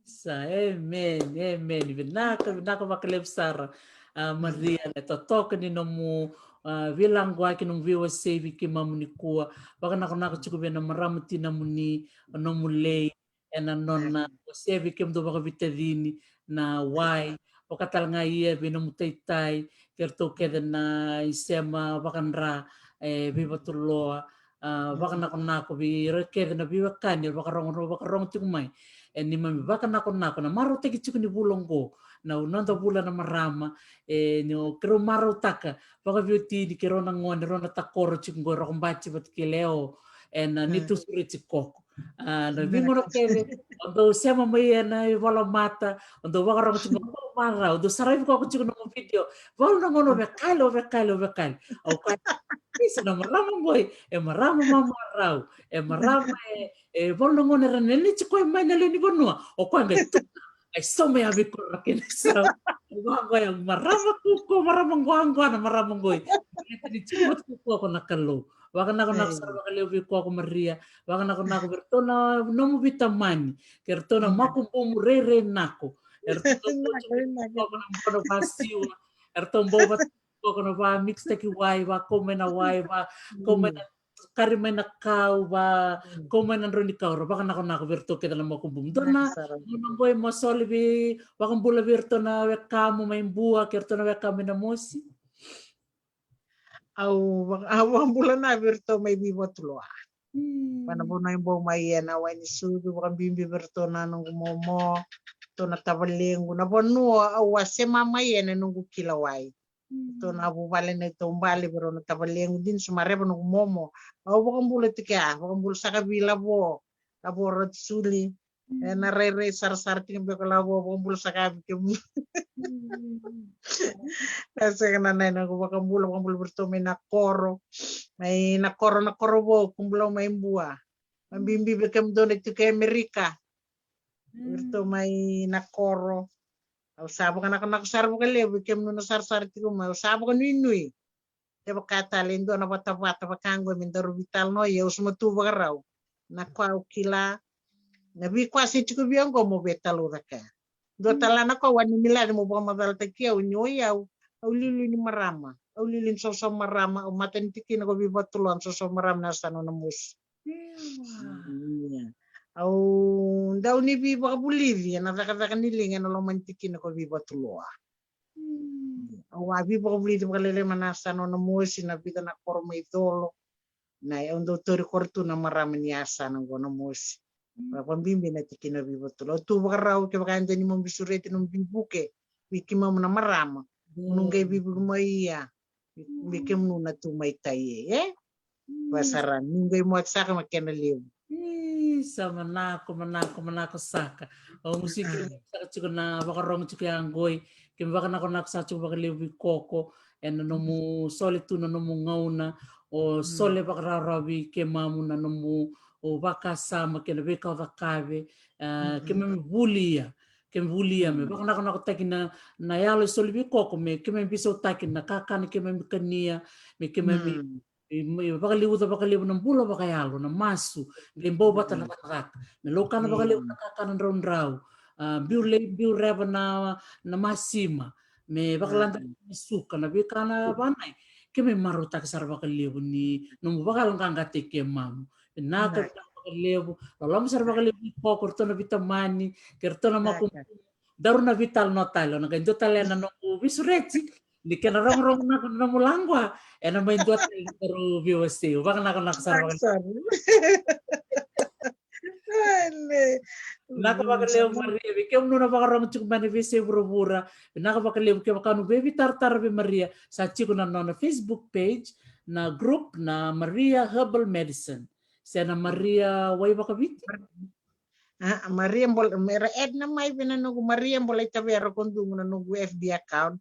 Sa, amen, amen. Vinaka, vinaka vakalevu sara. A, Maria, na totoka ni nomu, a, veilagoaki, nomu veiwasei vei keimami nikua. Vakanakonako tiko vei na marama tinamuni, nomu lei, ena nona wasea vei kemudou vakaveitacini na wai, vaka tale ga ia vei nomu taitai, kei ratou kece na isema vakadra, e, veivatuloa, a, vakanakonako vei ira kece na veiwekani era vakarogo, vakarogo tiko mai. E, neimami vakanakonako na marautaki tiko ni vula oqo, na noda vula na marama, e, ni o keirau marautaka vakaveiwatini kei rau na gone, rau na takoro tiko oqo e Rokobati vata kei Leo, ena neitou sureti koko. A, na veigauna kece o dou sema mai ena ivolamata, o dou vakarogo tiko, o dou marau, o dou saravi koya tiko nomu video. Valu na gauna o vekali, o vekali, o vekali. Au kaya, isa, na marama qoi e marama mamarau, e marama e, e valu na gauna era nene tiko mai na lewe ni vanua. O koya qai tu, qai sauma ya vei koya na kena isau. Vaqo ya marama kuko, marama qoaqoa na marama qoi. Baleta ni tiko vata kei koya na Kalou. Vakanakonako sara vakalevu vei koya ko Maria. Vakanakonako vei ratou na nomu veitamani, kei ratou na makubumu rairai nako. E ratou na bau vasiwa, e ratou bau vata kei koya na va mix taki wai, vakau mai na wai, vakau mai na kari mai na kau, vakau mai na drau ni kau. Ra vakanakonako vei ratou kece na makubumu. Dua na gauna qoi mo soli vei, vakabula vei ratou na wekamu mai Bua kei ratou na wekamu mai Namosi. Au, au vakabula na vei ratou mai Veivatuloa. Vana vanua e bau mai ia na wai ni sucu, vakabibi vei ratou na noqu momo, ratou na tavalequ, na vanua au a sema mai ena noqu kila wai. Ratou na vuvale na itaubale vei rau na tavalequ, dina su mareva noqu momo. Au vakabula tiko ya, vakabula saka vei Lavo, Lavo Ratusuli. Ena rairai sarasara tiko beka Lavo, vakabula saka vei kemuni. Na sega na nai noqu vakabula, vakabula vei ratou mai na koro. Mai na koro, na koro vou, Kubula mai Bua. Vakabibi vei kemudou na tiko e Amerika. Vei ratou mai na koro. Au sa vakanakonako sara vakalevu vei kemudou na sarasara tiko mai. Au sa vakanuinui. Kevaka tale e dua na vatavata vaka oqo me daru veitalanoa, ia au sa ma tu vakarau. Na ka au kila, na veika se tiko vei au oqo mo veitalanoa cake. Dua tale na ka au a ni miladi mo vakamacalataki au ni o yau, au liuliu ni marama, au liuliu ni soso marama, au matanitikina ko Veivatuloa, soso marama na yasana o Namosi. Au dau ni veivakavulici ena cakacaka ni liga ena loma ni tikina ko Veivatuloa. Au a veivakavulici vakalailai mai na yasana o Namosi, na vica na koro mai Colo. Na, au dau tauri koro tu na marama ni yasana oqo Namosi. Vakabibi na tikina Veivatuloa. Au tu vakarau kevaka e dua ni mo bibi sureti, nomu veivuke vei keimami na marama. Mo qai veivuke mai ia vei kemunu na tu mai tai, e? Vasara, ni qai moce saka ma kena levu. Isa, manako, manako, manako saka. Au musiki saka tiko na vakarogo tiko ya qoi. Keimami vakanakonako saka tiko vakalevu vei koko ena nomu sole tu na nomu gauna, o sole vakarawarawa vei keimamu na nomu, o vakasama kei na veika o cakava. A, keimami vulia, keimami vulia me vakanakonakotaki na, na yalo e soli vei koko, me keimami veisautaki na kakana keimami kania, me keimami, me, me vakaliuca vakalevu na bula vakayalo, na masu, qai bau vata na cakacaka. Me laukana vakalevu na kakana draudrau. A, biu lei, biu reva na, na masima. Me vakalada na suka, na veika na vanai. Keimami marautaka sara vakalevu ni nomu vakayaloqaqataki keimamu. Vinaka, vinaka vakalevu. Loloma sara vakalevu vei koko, ratou na veitamani, kei ratou na makubumu. Daru na veitalanoa tale, o na qai dua tale na noqu veisureti. Ni kena rogorogo na nomu laqwa, ena mai dua tale na daru veiwasei. Vakanakonako sara vakalevu. Vinaka vakalevu Maria, vei kemunu na vakarogo tiko mai na veiyasai vuravura. Vinaka vakalevu, kevaka o ni via veitaratara vei Maria, sa tiko na nona Facebook page, na group na Maria Herbal Medicine. Se na Maria Wai Vakaviti? A, Maria Bola, mera add na mai vei na noqu Maria Bola Itavera Kodugu na noqu F B account.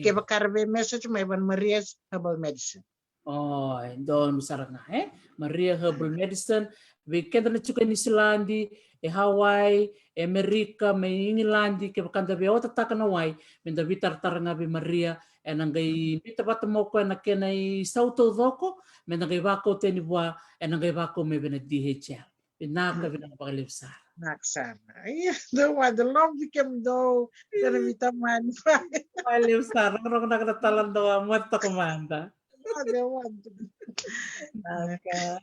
Kevaka era via message mai vei na Maria's Herbal Medicine. O, e donu sara ga, e? Maria Herbal Medicine, vei keda na tiko e Niusiladi, e Hawaii, e Amerika, mai Igiladi, kevaka da via otataka na wai, me da veitaratara ga vei Maria, ena qai biuta vata mai o koya na kena isau taucoko, me da qai vakau tani vua, ena qai vakau mai vei na D H L. Vinaka, vinaka vakalevu sara. Vinaka sara. Ia, dou mada, lomani kemudou, kena veitamani. Vakalevu sara, rogorogo na kena tala dou a moce toka mada. Mada, mada. Vinaka.